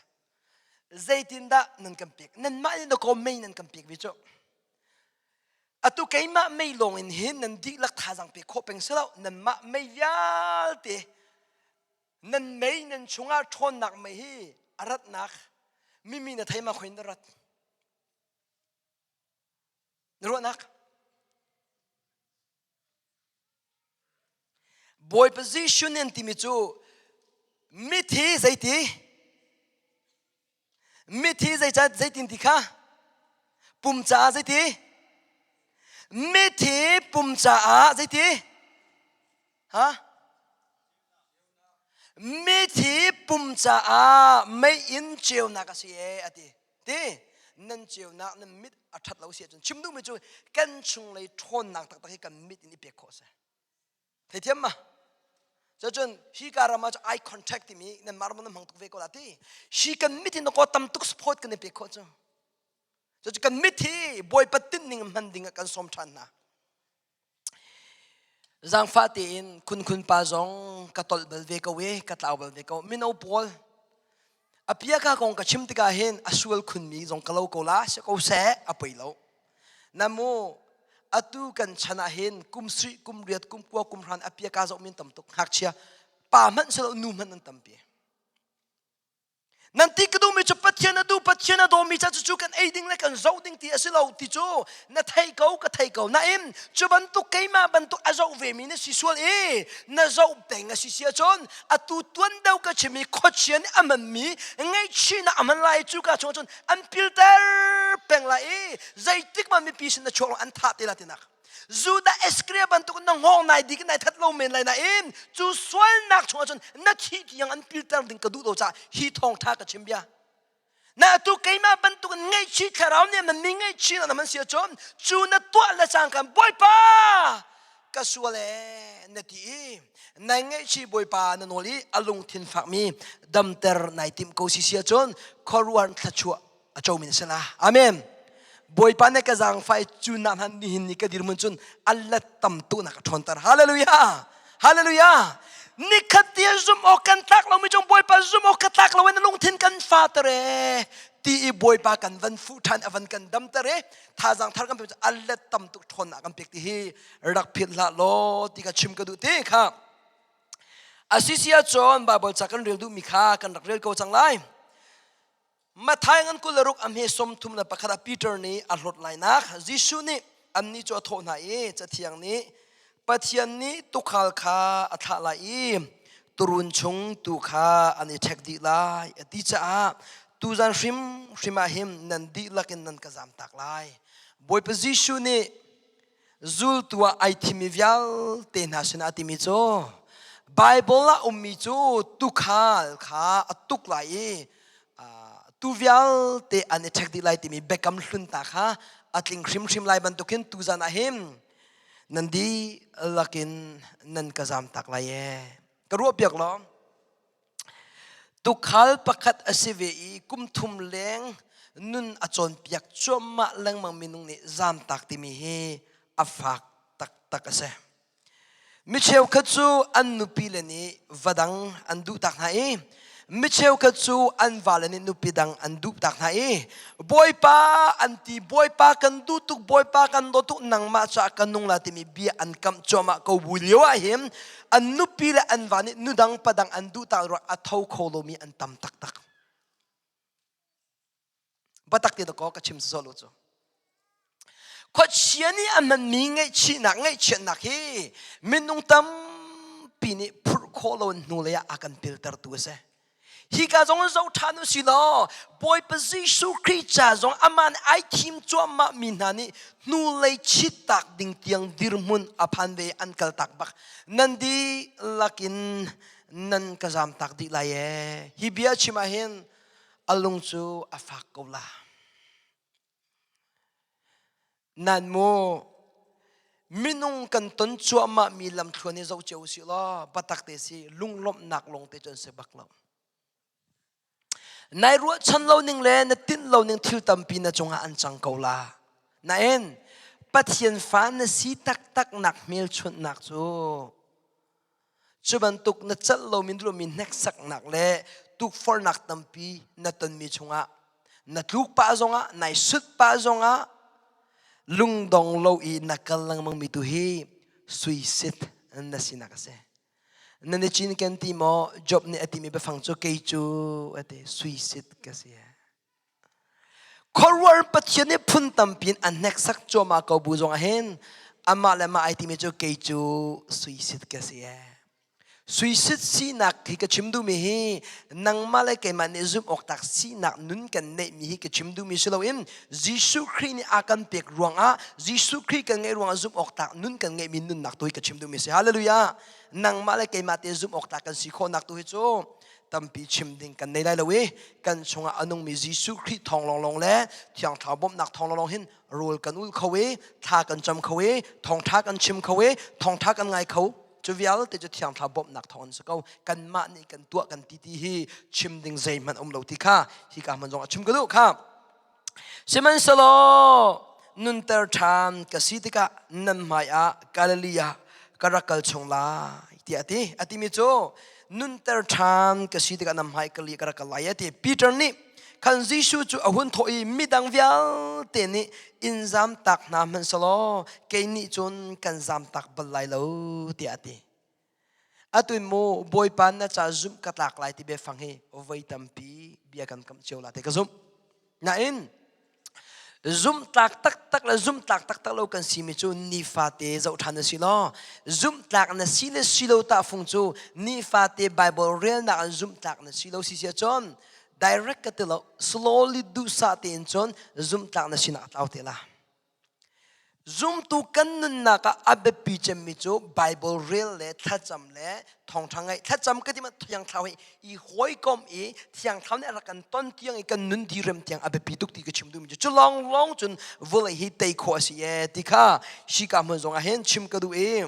Zeitindah nan kan pek? Nanmah nih ko mei nan kan pek ve cu. Atu keimah mei lawng in hin nan dihlak thazaang pek khawh peng si lo. Nanmah mei vialte. Nan mei nan chungah ṭhawnnak mei hi a ratnak mimi na thei ma khoin na rat. Na ruahnak? Bawipa Jesuh nih an timi cu mithi zeiti? Mithi zeica zeitin ti kha? Pum caah zeiti? Mithi pum caah zeiti? Ha? Mithi pum caah meiinn ceunak a si e a ti. Ti nan ceunak nan mit a ṭhat lo si ahcun chim duhmi cu kan chunglei ṭhawnnak taktak hi kan mit in i pek khawh a si. Theithiam ma? Cucun hi ka ram ah eye contact timi nan mah ram nan hmang tuk ve ko la ti. Hi kan mit in ko tam tuk support kan i pek khawh cu. Cucu kan mit hi Bawipa tinh ning hman ding ah kan sawm ṭhan hna. Zaangfah tein khunkhun pa zong ka tolh bal ve ko i ka tlau bal ve ko. Mino pawl a piaka kong ka chim tikah hin a sual khunmi zong ka lo ko la si ko seh a poi lo. Namu atu kan chan ah hin kum sri kum riat kum kua kum hran a piaka zoh min tam tuk ngakchia pa hmanh si lo nu hmanh an tampi. Nan ti ka duhmi cu Pathian a duh Pathian a dawmi ca cucu kan ei ding le kan zoh ding ti a si lo ti cu na thei ko ka thei ko nain cu bantuk keimah bantuk a zoh vemi na si sual i na zoh peng a si si ahcun atu tuan deuh ka chim i khuachia nih a manmi ngaihchihnak a man lai cu ka chung ahcun an pilter peng lai i zeitik ma mipi sin na chuak lo an thah te la tinak Judah Iscariot bantuk na hngawng nai dik nai that lo men lai nain cu sualnak chungah cun na thih tiang an pilter ding ka duh lo caah hi thawngtha ka chim bia na tu keimah bantuk in ngaihchih thlarau nih man mi ngaihchih na man si ahcun cu na tuah le cangka bawipa ka sual e na ti i nai ngaihchih bawipa na nawl i a lungthin fakmi damter nai timh ko si si ahcun khuaruahar thluachuah a comi na si la amen bawipa nih ka zaangfai cu na hman nihin ni ka dirhmun cun a let tam tu na ka ṭhawnter hallelujah hallelujah nikhat ti zum awk kan tlak lomi cung bawipa zum awk ka tlak lo in lungthin kan fater e ti i bawipa kan van fuh ṭhan a van kan damter e thazaang thar kan pek a let tam tuk ṭhawnnak kan pek ti hi rak philh hlah law ti ka chim ka duh te kha asisi ahcun Bible ca kan rel duhmi kha kan rak rel ko cang lai Matthai ngan 26 a hme 31 ah Peter nih a hlawt lainak Jesuh nih annih cu a thawh hna i Cathiang nih Pathian nih tuukhal kha a thlah lai i tuurun chung tuu kha an i ṭhek dih lai a ti caah tuzan hrimhrim ah hin nan dihlak in nan ka zamtak lai. Bawipa Jesuh nih zultu ah ai thimmi vialte hna sinah a timi cu Bible ah ummi cu tuukhal kha a tuk lai i tu vialte an i ṭhek dih lai timi biakam hlun ta kha a tling hrimhrim lai bantukin tuzan ah hin nan dihlak in nan ka zamtak lai ee ka ruah piak law Tuukhal pakhat a si ve i kum thum leng nun a cawnpiak cuahmah lengmang minung nih zamtak timi hi a fak taktak a si. Mi cheukhat cu an nupile nih va dang an duhtak hna i mi cheukhat cu an vale nih nupi dang an duhtak hna i Bawipa an ti Bawipa kan duh tuk Bawipa kan dawt tuk nangmah caah kan nung la timi bia an kamh cuahmah ko bu lio ah hin an nupi le an va nih nudang padang an duh tak ruang a tho kho lomi an tam taktak batak te dakaw ka chim sawsawh lo cu khuachia nih a hmanmi ngaihchihnak ngaihchiatnak hi minung tampi nih phurh khawh lo in hnulei ah a kan piltertu a si Hika zong in zoh ṭhan u si law Bawipa Jesuh Khrih ca zong amah nih ai thim cuahmah mi hna nih hnulei chittak ding tiang dirhmun a phan ve an kaltak bak. Nan dihlak in nan ka zamtak dih lai ee. Hi bia chim ah hin a lung cu a fak ko la. Nan mu minung kan ton cuahmahmi lamthluan hi zoh cio usih law biatak te si lunglawmhnak lawng te cu an si bak lo. Nai ruahchan lo ning le na tinh lo ning thil tampi na cungah an cang ko la. Nain Pathian fa na si taktak nak hmelchunhnak cu cu bantuk na celh lomi na hneksaknak le tukforhnak tampi na tonmi chungah na tluk pah zongah nai sut pah zongah lungdong lo i na kal lengmang mi tu hi suisit na sinak a si. Nan i cinken ti maw? Job nih a timi biafang cu kei cu a ti suisit ka si. Khuaruahhar Pathian nih phun tampi in a hneksak cuahmah ko bu zong ah hin amah le mah ai timi cu kei cu suisit ka si. Suisit sinak hi ka chim duhmi hi nangmah le keimah nih zumh awk tlak sinak nun kan neihmi hi ka chim duhmi si loin Jesuh Khrih nih a kan pek ruangah Jesuh Khrih kan ngeih ruangah zumh awk tlak nun kan ngeihmi nunnak tu hi ka chim duhmi si. Hallelujah! Nangmah le keimah te zumh awk tlak kan si khawhnak tu hi cu tampi chim ding kan nei lai lo i kan chungah a nungmi Jesuh Khrih thawng lawnglawng le Thiang Thlarau bawmhnak thawng lawnglawng hin rawl kan ul kho i thla kan cam kho i thawngṭha kan chim kho i thawngṭha kan ngai kho. Cu vialte cu Thiang Thlarau bawmhnak thawng an si ko. Kanmah nih kan tuah kan ti ti hi chim ding zeihmanh um lo ti kha hika hmun zong ah chim ka duh kha. Sihmanhsehlaw nunter ṭhan ka si tikah nan hmai ah Galilee ah ka rak kal chung lai tiah a ti. A timi cu nunter ṭhan ka si tikah nan hmai Galilee ka rak kal lai a ti. Peter nih khan Jesuh cu a hun thawh i midang vialte nih in zamtak hna hmanh selaw kei nih cun kan zamtak bal lai lo tiah a ti. Atu in mu Bawipa na ca zumh ka tlak lai ti biafang hi voi tampi bia kan kamh cio la te ka zumh. Nain zumhtlak taktak le zumhtlak taktak lo kan simi cu nifate zoh ṭhan na si law zumhtlak na si le si lo tahfung cu nifate Bible relnak in zumhtlak na si lo si si ahcun direct ka ti lo slowly duhsah tein cun zumhtlak na sinak a tlau te la. Zumtu kan nunnak ah a biapi cemmi cu Bible rel le thlacam le thawngṭha ngaih. Thlacam ka ti ma Thiang Thlarau hi i hawikom i Thiang Thlarau nih a rak kan ton tiang i kan nun direm tiang a biapi tuk ti ka chim duhmi cu cu lawnglawng cun vawlei hi tei khawh a si ee ti kha hika hmun zong ah hin chim ka duh i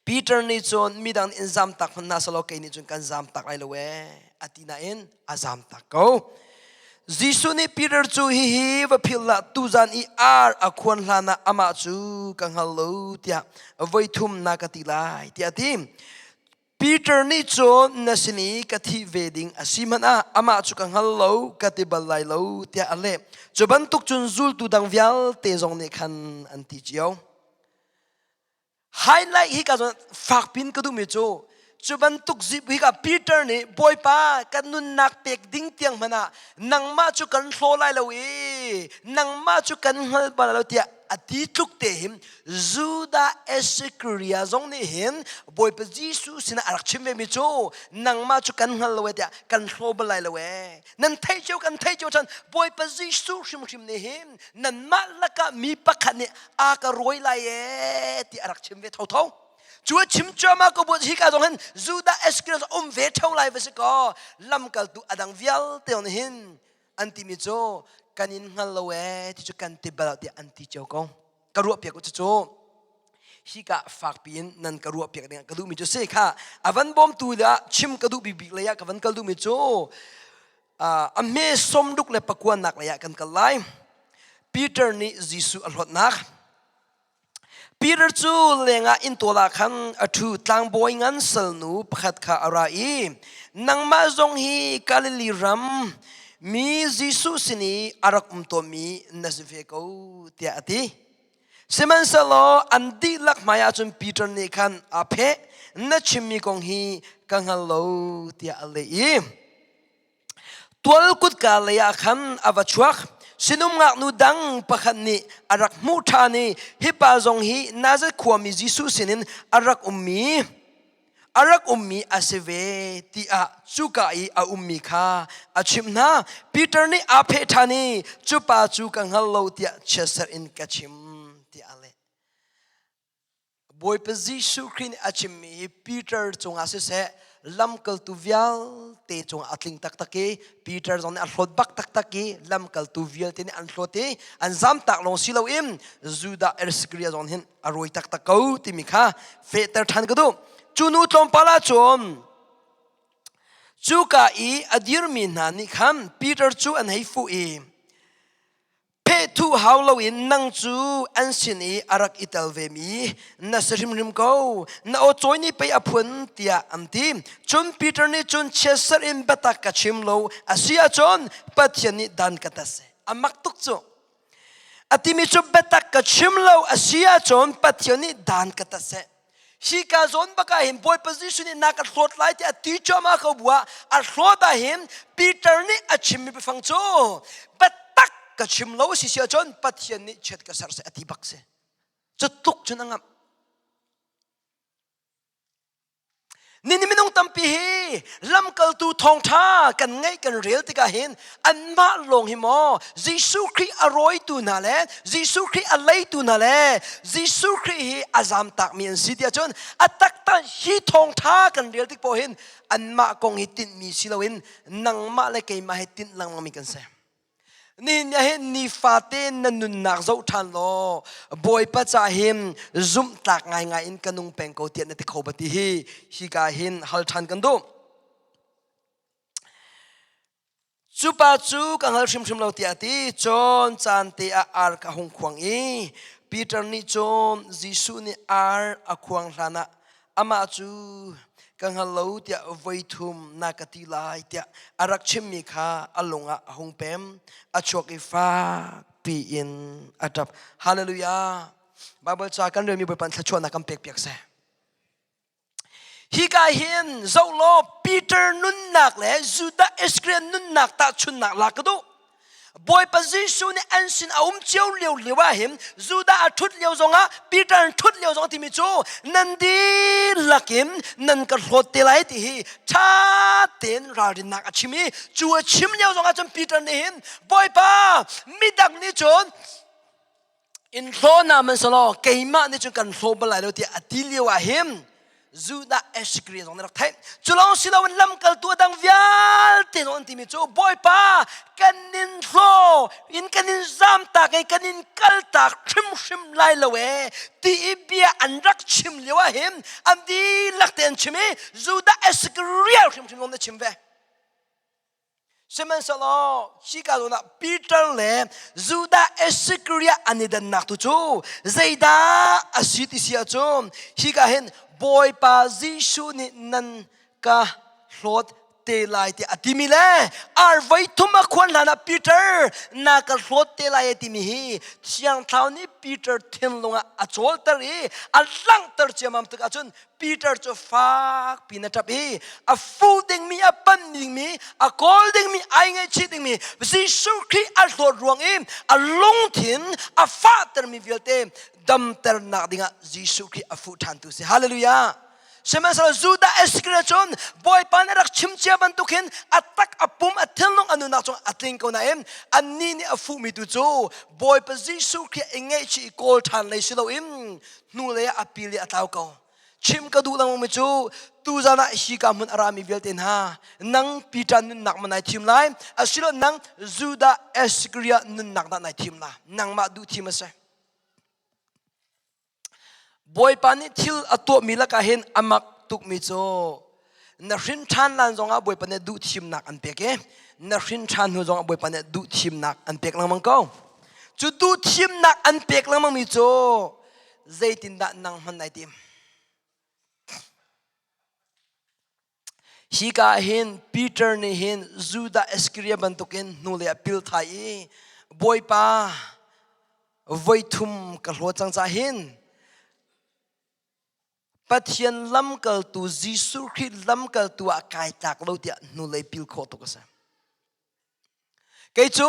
Peter nih cun midang nih in zamtak hmanh hna selaw kei nih cun kan zamtak lai lo ee a ti nain a zamtak ko. Jesuh nih Peter cu hihi va philh hlah tuzan i ar a khuan hlan ah amah cu ka hngal lo tiah voi thum na ka ti lai tiah a ti. Peter nih cun na sin i ka thih ve ding a si hmanh ah amah cu ka hngal lo ka ti bal lai lo tiah a leh. Cu bantuk cun zultu dang vialte zong nih khan an ti cio. Highlight hi ka zawn fakpin ka duhmi cu cu bantuk zip hi ka Peter nih Bawipa kan nunnak pek ding tiang hmanh ah nangmah cu kan hlaw lai lo i nangmah cu kan hngal bal lo tiah a ti tluk te hin Judah Iscariot zong nih hin Bawipa Jesuh sinah a rak chim ve mi cu nangmah cu kan hngal lo e tiah kan hlaw bal lai lo e nan theih cio kan theih cio chan Bawipa Jesuh hrimhrim nih hin nanmah lakah mi pakhat nih a ka rawi lai ee ti a rak chim ve thotho cu a chim cuahmah ko bu hika zong hin Judah Iscariot um ve theo lai va si kaw lamkaltu adang vialte zong hin an timi cu kan in hngal lo ee ti cu kan ti bal tiah an ti cio ko ka ruah piak u cu hika fakpi in nan ka ruah piak ding ka duhmi cu si kha a van bawmtu le chim ka duh bikbik lei ah ka van kal duhmi cu a hme sawmruk le pakuanak lei ah kan kal lai. Peter nih Jesuh a hlawtnak. Peter cu lengah inntual ah khan a ṭhu tlangbawi ngan salnu pakhat kha a ra i nangmah zong hi Galilee ram mi Jesuh sin i a rak um tawnmi na si ve ko tiah a ti. Sihmanhsehlaw an dihlak hmaiah cun Peter nih khan aa pheh, na chimmi kong hi ka hngal lo tiah a leh i tual kutka lei ah khan a va chuak. Sinum ngaknu dang pakhat nih a rak hmuh ṭhan i hi pa zong hi Nazareth khuami Jesuh sinin a rak ummi a rak ummi a si ve tiah cuka i a ummi kha a chimh hna. Peter nih aa pheh ṭhan i cu pa cu ka hngal lo tiah chiatserh in ka chim tiah a leh. Bawipa Jesuh Khrih nih a chimmi hi Peter cungah siseh lamkaltu vialte cungah a tling taktak i Peter zong nih a hlawt bak taktak i lamkaltu vialte nih an hlawt i an zamtak lawng si loin Judah Iscariot zong hin a rawi taktak ko timi kha fehter ṭhan ka duh. Cu nu tlawmpal ah cun cuka i a dirmi hna nih khan Peter cu an hei fuh i phehthuh hau loin nang cu an sin i a rak i tel vemi na si hrimhrim ko na aw cawi nih pei a phun tiah an ti. Cun Peter nih cun chiatserh in biatak ka chim lo a si ahcun Pathian nih dan ka tat seh. A mak tuk cu. A timi cu biatak ka chim lo a si ahcun Pathian nih dan ka tat seh. Hi ka zawn bak ah hin Bawipa Jesuh nih na ka hlawt lai tiah ti cuahmah ko bu ah a hlawt ah hin Peter nih a chimmi biafang cu biatak ka chim lo si si ahcun Pathian nih chiat ka ser seh a ti bak si. Cu tluk cun a ngamh. Nini minung tampi hi lamkaltu thawngṭha kan ngaih kan rel tikah hin anmah lawng hi maw Jesuh Khrih a rawitu hna le Jesuh Khrih a leitu hna le Jesuh Khrih hi a zamtakmi an si tiah cun a taktak hi thawngṭha kan rel tik paoh hin anmah kong hi tinhmi si loin nangmah le keimah hi tinh lengmangmi kan si. Nihin ah hin nifate na nunnak zoh ṭhan law Bawipa ca hin zumhtlak ngaingai in ka nung peng ko tiah na ti kho ba ti hi hika hin hal ṭhan kan duh. Cu pa cu ka hngal hrimhrim lo tiah a ti. Cun caan te ah ar ka hung khuang i Peter nih cun Jesuh nih ar a khuang hlanah amah cu ka hngal lo tiah voi thum na ka ti lai tiah a rak chimmi kha a lung ah a hung pem. A chuak i fakpi in a ṭap. Hallelujah! Baibal ca kan relmi Bawipa thluachuahnak kan pek piak seh. Hika hin zoh law Peter nunnak le Judah Iskariot nunnak tahchunnak lak ka duh. Bawipa Jesuh nih an sin a um cio lio lio ah hin Judah a ṭhut lio zongah Peter an ṭhut lio zongah timi cu nan dihlak in nan ka hlawt te lai ti hi ṭha tein ralrinnak a chim i cu a chim lio zongah cun Peter nih hin Bawipa midang nih cun in hlaw na man selaw keimah nih cun kan hlaw bal lai lo tiah a ti lio ah hin Judah Iskariot zong na rak theih. Cu lawng si loin lamkaltu a dang vialte zong an timi cu Bawipa kan in hlaw in kan in zamtak i kan in kaltak hrimhrim lai lo ee ti i bia an rak chim lio ah hin an dihlak te an chim i Judah Iskariot hrimhrim zong na chim ve. Sihmanhsehlaw hika zawn ah Peter le Judah Iskariot an i dannak tu cu zeidah a si ti si ahcun hika hin Bawipa Jesuh nih nan ka hlawt te lai tiah a timi le ar voi thum a khuan hlan ah Peter na ka hlawt te lai a timi hi Thiang Thlarau nih Peter thinlung ah a cawlter i a langhter ciammam tik ahcun Peter cu fak pin a ṭap i a fu dingmi a pan dingmi a kawl dingmi ai ngaihchih dingmi Jesuh Khrih a hlawt ruang i a lungthin a fahtermi vialte damternak dingah Jesuh Khrih a fuh ṭhan tu si. Hallelujah! Sihmanhsehlaw Judah Iskariot cun Bawipa nih rak chim cia bantuk hin a tak a pum a thinlung a nunnak cung a tling ko nain annih nih a fuhmi tu cu Bawipa Jesuh Khrih i ngaihchih i kawl ṭhan lei si loin hnulei ah a pil i a tlau ko. Chim ka duh lengmang mi cu tuzan ah hika hmun a rami vialte hna nang Peter nunnak ma nai thim lai asilo nang Judah Iskariot nunnak dah nai thim la nangmah duh thim a si. Bawipa nih thil a tuahmi lakah hin a mak tukmi cu na hrin ṭhan lan zongah Bawipa nih duh thimnak an pek i na hrin ṭhan hnu zongah Bawipa nih duh thimnak an pek lengmang ko. Cu duh thimnak an pek lengmangmi cu zeitindah nang hman nai tim? Hika ah hin Peter nih hin Judah Iskariot bantukin hnulei ah pil thai i Bawipa voithum ka hlawt cang cah hin Pathian lamkaltu Jesuh Khrih lamkaltu ah kai tlak lo tiah hnulei pil khawh tuk a si. Kei cu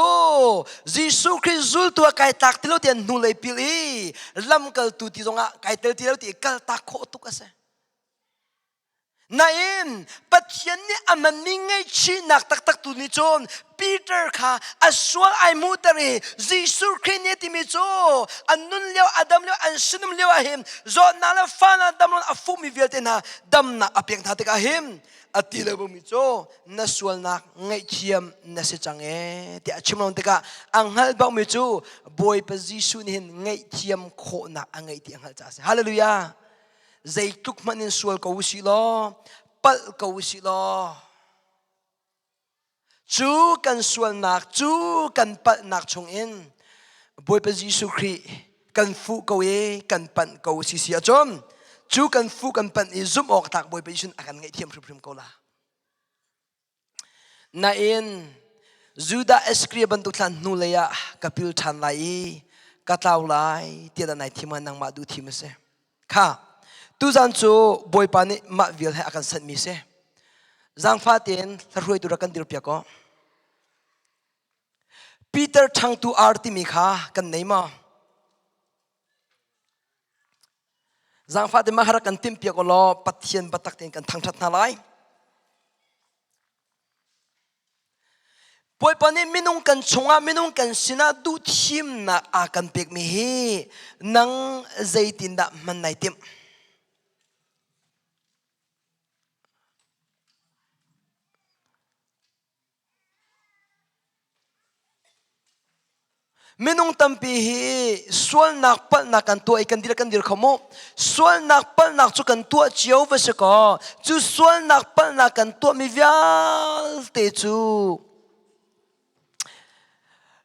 Jesuh Khrih zultu ah kai tlak ti lo tiah hnulei pil i lamkaltu ti zongah kai tel ti lo ti i kaltak khawh tuk a si. Nain Pathian nih a hmanmi ngaihchihnak taktak tu nih cun Peter kha a sual ai hmuhter i Jesuh Khrih nih a timi cu an nun lio a dam lio an sinum lio ah hin zawtnak le fahnak damlonak a fuhmi vialte hna damnak a pek hna tikah hin a ti lo mi cu na sualnak ngaihthiam na si cang ee tiah a chim lo tikah a hngalh bakmi cu Bawipa Jesuh nih hin ngaihthiam khawhnak a ngeih ti a hngalh caah a si. Hallelujah! Zeitluk hmanh in sual ko usih law palh ko usih law cu kan sualnak cu kan palhnak chungin Bawipa Jesuh Khrih kan fuh ko i kan panh ko si si ahcun cu kan fuh kan panh i zumh awk tlak Bawipa Jesuh a kan ngaihthiam hrimhrim ko la. Nain Judah Iskariot bantuk thlan hnulei ah ka pil ṭhan lai i ka tlau lai tiah dah nai thim ah nangmah duh thim a si. Kha. Tuzan cu Bawipa nih mah vial he a kan sanhmi si. Zaangfah tein hlahruaitu rak kan dirpiak aw. Peter ṭhangtu ar timi kha kan nei maw? Zaangfah te mah rak kan timhpiak u law Pathian biatak tein kan thangṭhat hna lai. Bawipa nih minung kan chungah minung kan sinah duhthimnak a kan pekmi hi nang zeitindah hman nai timh? Minung tampi hi sualnak palhnak kan tuah i kan dir kan dir kho mu. Sualnak palhnak cu kan tuah cio va si kaw cu sualnak palhnak kan tuahmi vialte cu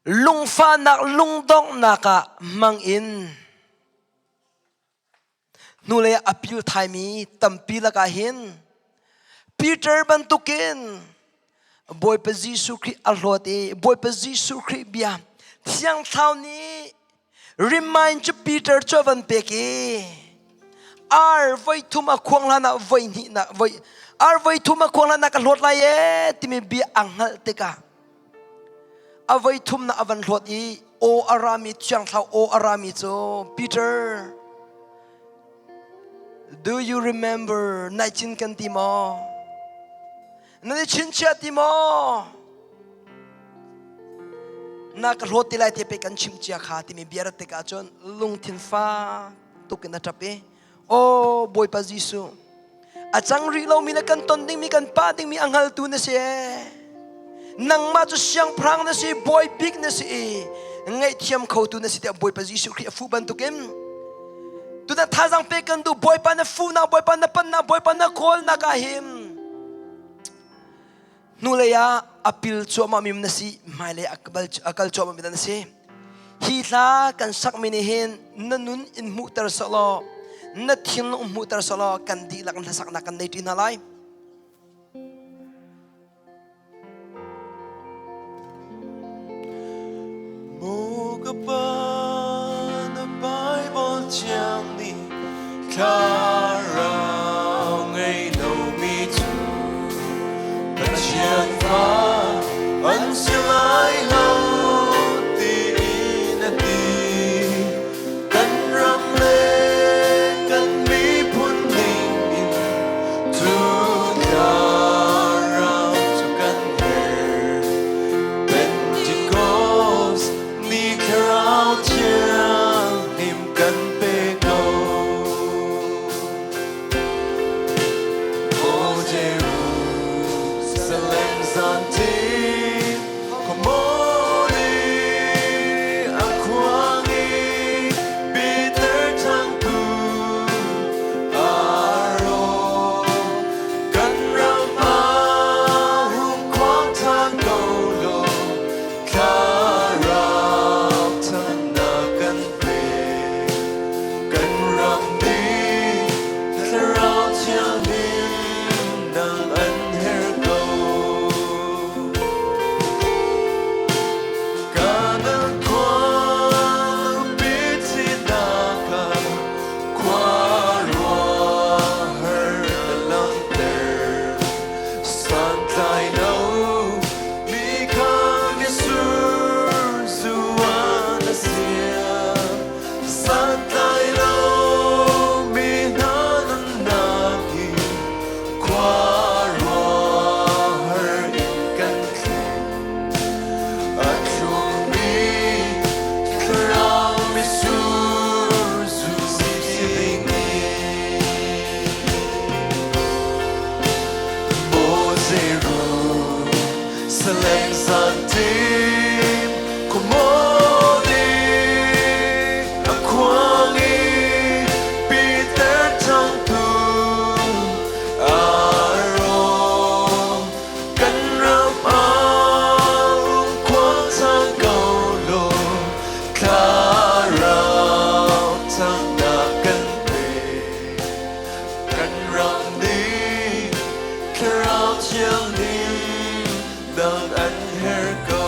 lungfahnak lungdonghnak ah hmang in hnulei a pil thaimi tampi lakah hin Peter bantukin Bawipa Jesuh Khrih a hlawt i Bawipa Jesuh Khrih bia Thiang Thlarau nih remind cu Peter cu a van pek i ar voi thum a khuang hlan ah voi hnih na voi ar voi thum a khuang hlan ah ka hlawt lai e timi bia a hngalh tikah A voi thumnak a van hlawt i aw a rami Thiang Thlarau aw a rami cu Peter, do you remember nai cin kan ti maw? Nan i chinchiah ti maw? Na ka hlawt ti lai te pe kan chimh cia kha timi bia rat tikah cun lungthin fa tuk in a ṭap i Aw Bawipa Jesuh, a cang rih lomi le kan ton dingmi kan pa dingmi a hngaltu na si ee. Nangmah cu siangpahrang na si, bawi bik na si i ngaihthiam khotu na si tiah Bawipa Jesuh Khrih a fuh bantukin tutan thazaang pek kan duh Bawipa na fuhnak, Bawipa na pannak, Bawipa na kawlnak ah hin Hnulei ah a pil cuahmahmi na si, hmailei a kal cuahmahmi na si. Hi hla kan sakmi nih hin na nun in hmuhter selaw, na thinlung hmuhter selaw kan dihlak in hlasaknak kan nei ṭi hna lai. Maw ka pa, na Bible thiang nih thlarau ngei lomi cu Pathian fa an si lai lo tiin a ti. Kan ram le kan miphun ning in cu thlarau cu kan herh. Pentecost ni thlarau thianghlim kan pe ko. O Jerusalem zantin khuamawli a khuang i Peter thangtu aa Kan ram ah hung khuang ṭhan ko law thlarau thannak kan pe. Kan ram nih thlarau thianghlim nang an herh ko. Kanan khuapi thihnak ah Khuaruahhar na langhter santlai lo mi kha mitsur zu ah na siam santlai lo mi hna nunnak hi khuaruahhar in kan thlen a thlummi thlarau mitsur zu si dingin Maw Jerusalem zantim khuamawni a khuang i Peter thangtu aa rawm. Kan ram ah um khuang cang ko law thlarau thanghnak kan pe. Kan ram nih thlarau thianghlim dang an herh ko.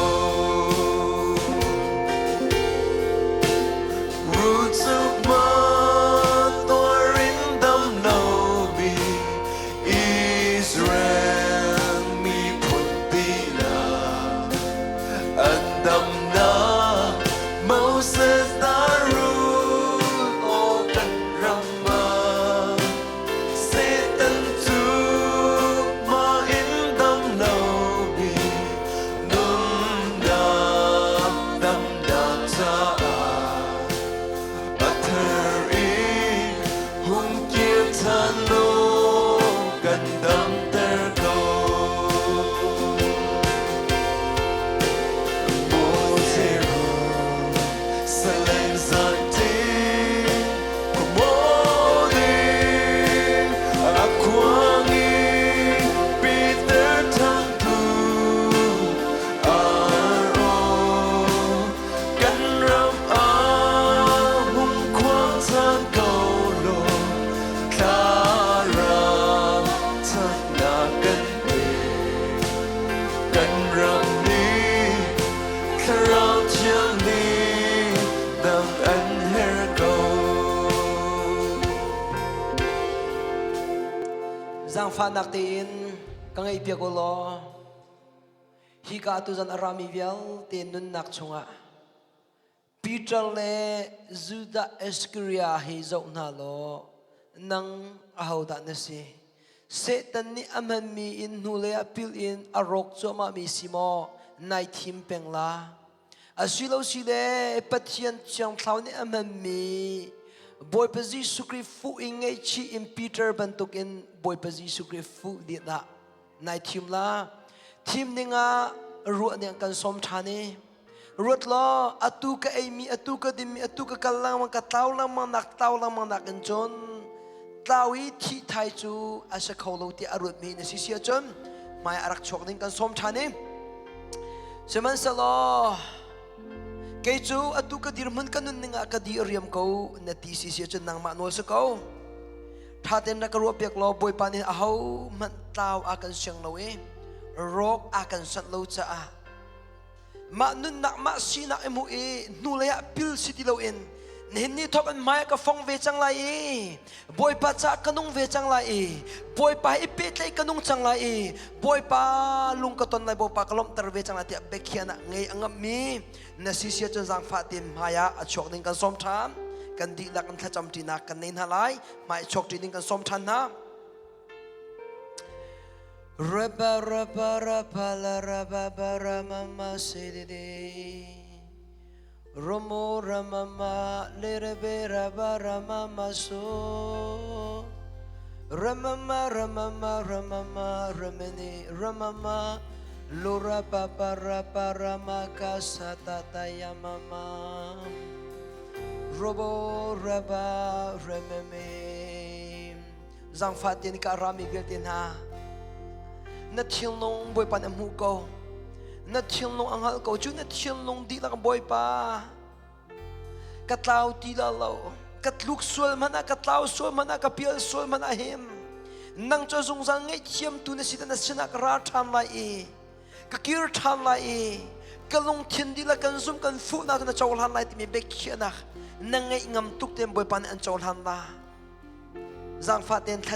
Rucuk ma tuar in dam Zaangfahnak tein ka ngaihpiak u law hika tuzan a rami vialte nunnak chungah Peter le Judah Iskariot hi zoh hna law nang ahodah na si? Satan nih a hmanmi in hnulei ah pil in a rawk cuahmahmi si maw nai thim peng la? Asilosile Pathian Thiang Thlarau nih a hmanmi Bawipa Jesuh Khrih fuh in ngaihchih in Peter bantukin Bawipa Jesuh Khrih fuh dih dah nai thim la? Thim dingah ruah nih an kan sawm ṭhan i ruat law atu ka eimi, atu ka dinmi, atu ka kal lengmang, ka tlau lengmang nak tlau lengmang nak in cun tlau i thih thai cu a si kho lo tiah a ruatmi na si si ahcun hmai a rak chuak ding kan sawm ṭhan i sihmanhsehlaw kei cu atu ka dirhmun ka nunning ah ka di a riam ko na ti si si ahcun nangmah nawl si ko. Ṭha tein na ka ruahpiak law Bawipa nih aho hmanh tlau a kan siang lo i rawk a kan sanh lo caah mah nunnak mah sinak i hmuh i hnulei ah pil si ti loin nihin ni thawk in hmai ka fong ve cang lai i Bawipa caah ka nung ve cang lai i Bawipa i pehtlaih ka nung cang lai i Bawipa lung ka ton lai, Bawipa ka lawmhter ve cang lai tiah biakhiahnak ngei a ngamhmi na si sia cun zaangfah tein hmai ah a chuak ding kan sawm ṭhan. Kan dihlak in thlacam ṭinak kan nei hna lai. Hmai chuak ṭi ding kan sawm ṭhan hna. Raba raba raba la raba ba rama ma se de de Romo rama ma le rebe raba rama ma so Rama ma rama ma rama ma ramani rama ma Lura pa pa ra pa rama ka sa ta ta ya ma ma Robo raba rememe. Zaangfah tein ka rami vialte hna, na thinlung Bawipa nih a hmuh ko, na thinlung a hngalh ko. Cu na thinlung dihlak, Bawipa, ka tlau ti la lo, ka tluk sual hmanh ah, ka tlau sual hmanh ah, ka pial sual hmanh ah him nang cu zungzal ngaihthiamtu na si, na sinah ka ra ṭhan lai i ka kir ṭhan lai i ka lungthin dihlak kan zum kan fuhnak na cohlan lai timi biakhiahnak na ngeih ngam tuk tein Bawipa nih an cohlan la. Zaangfah tein thla.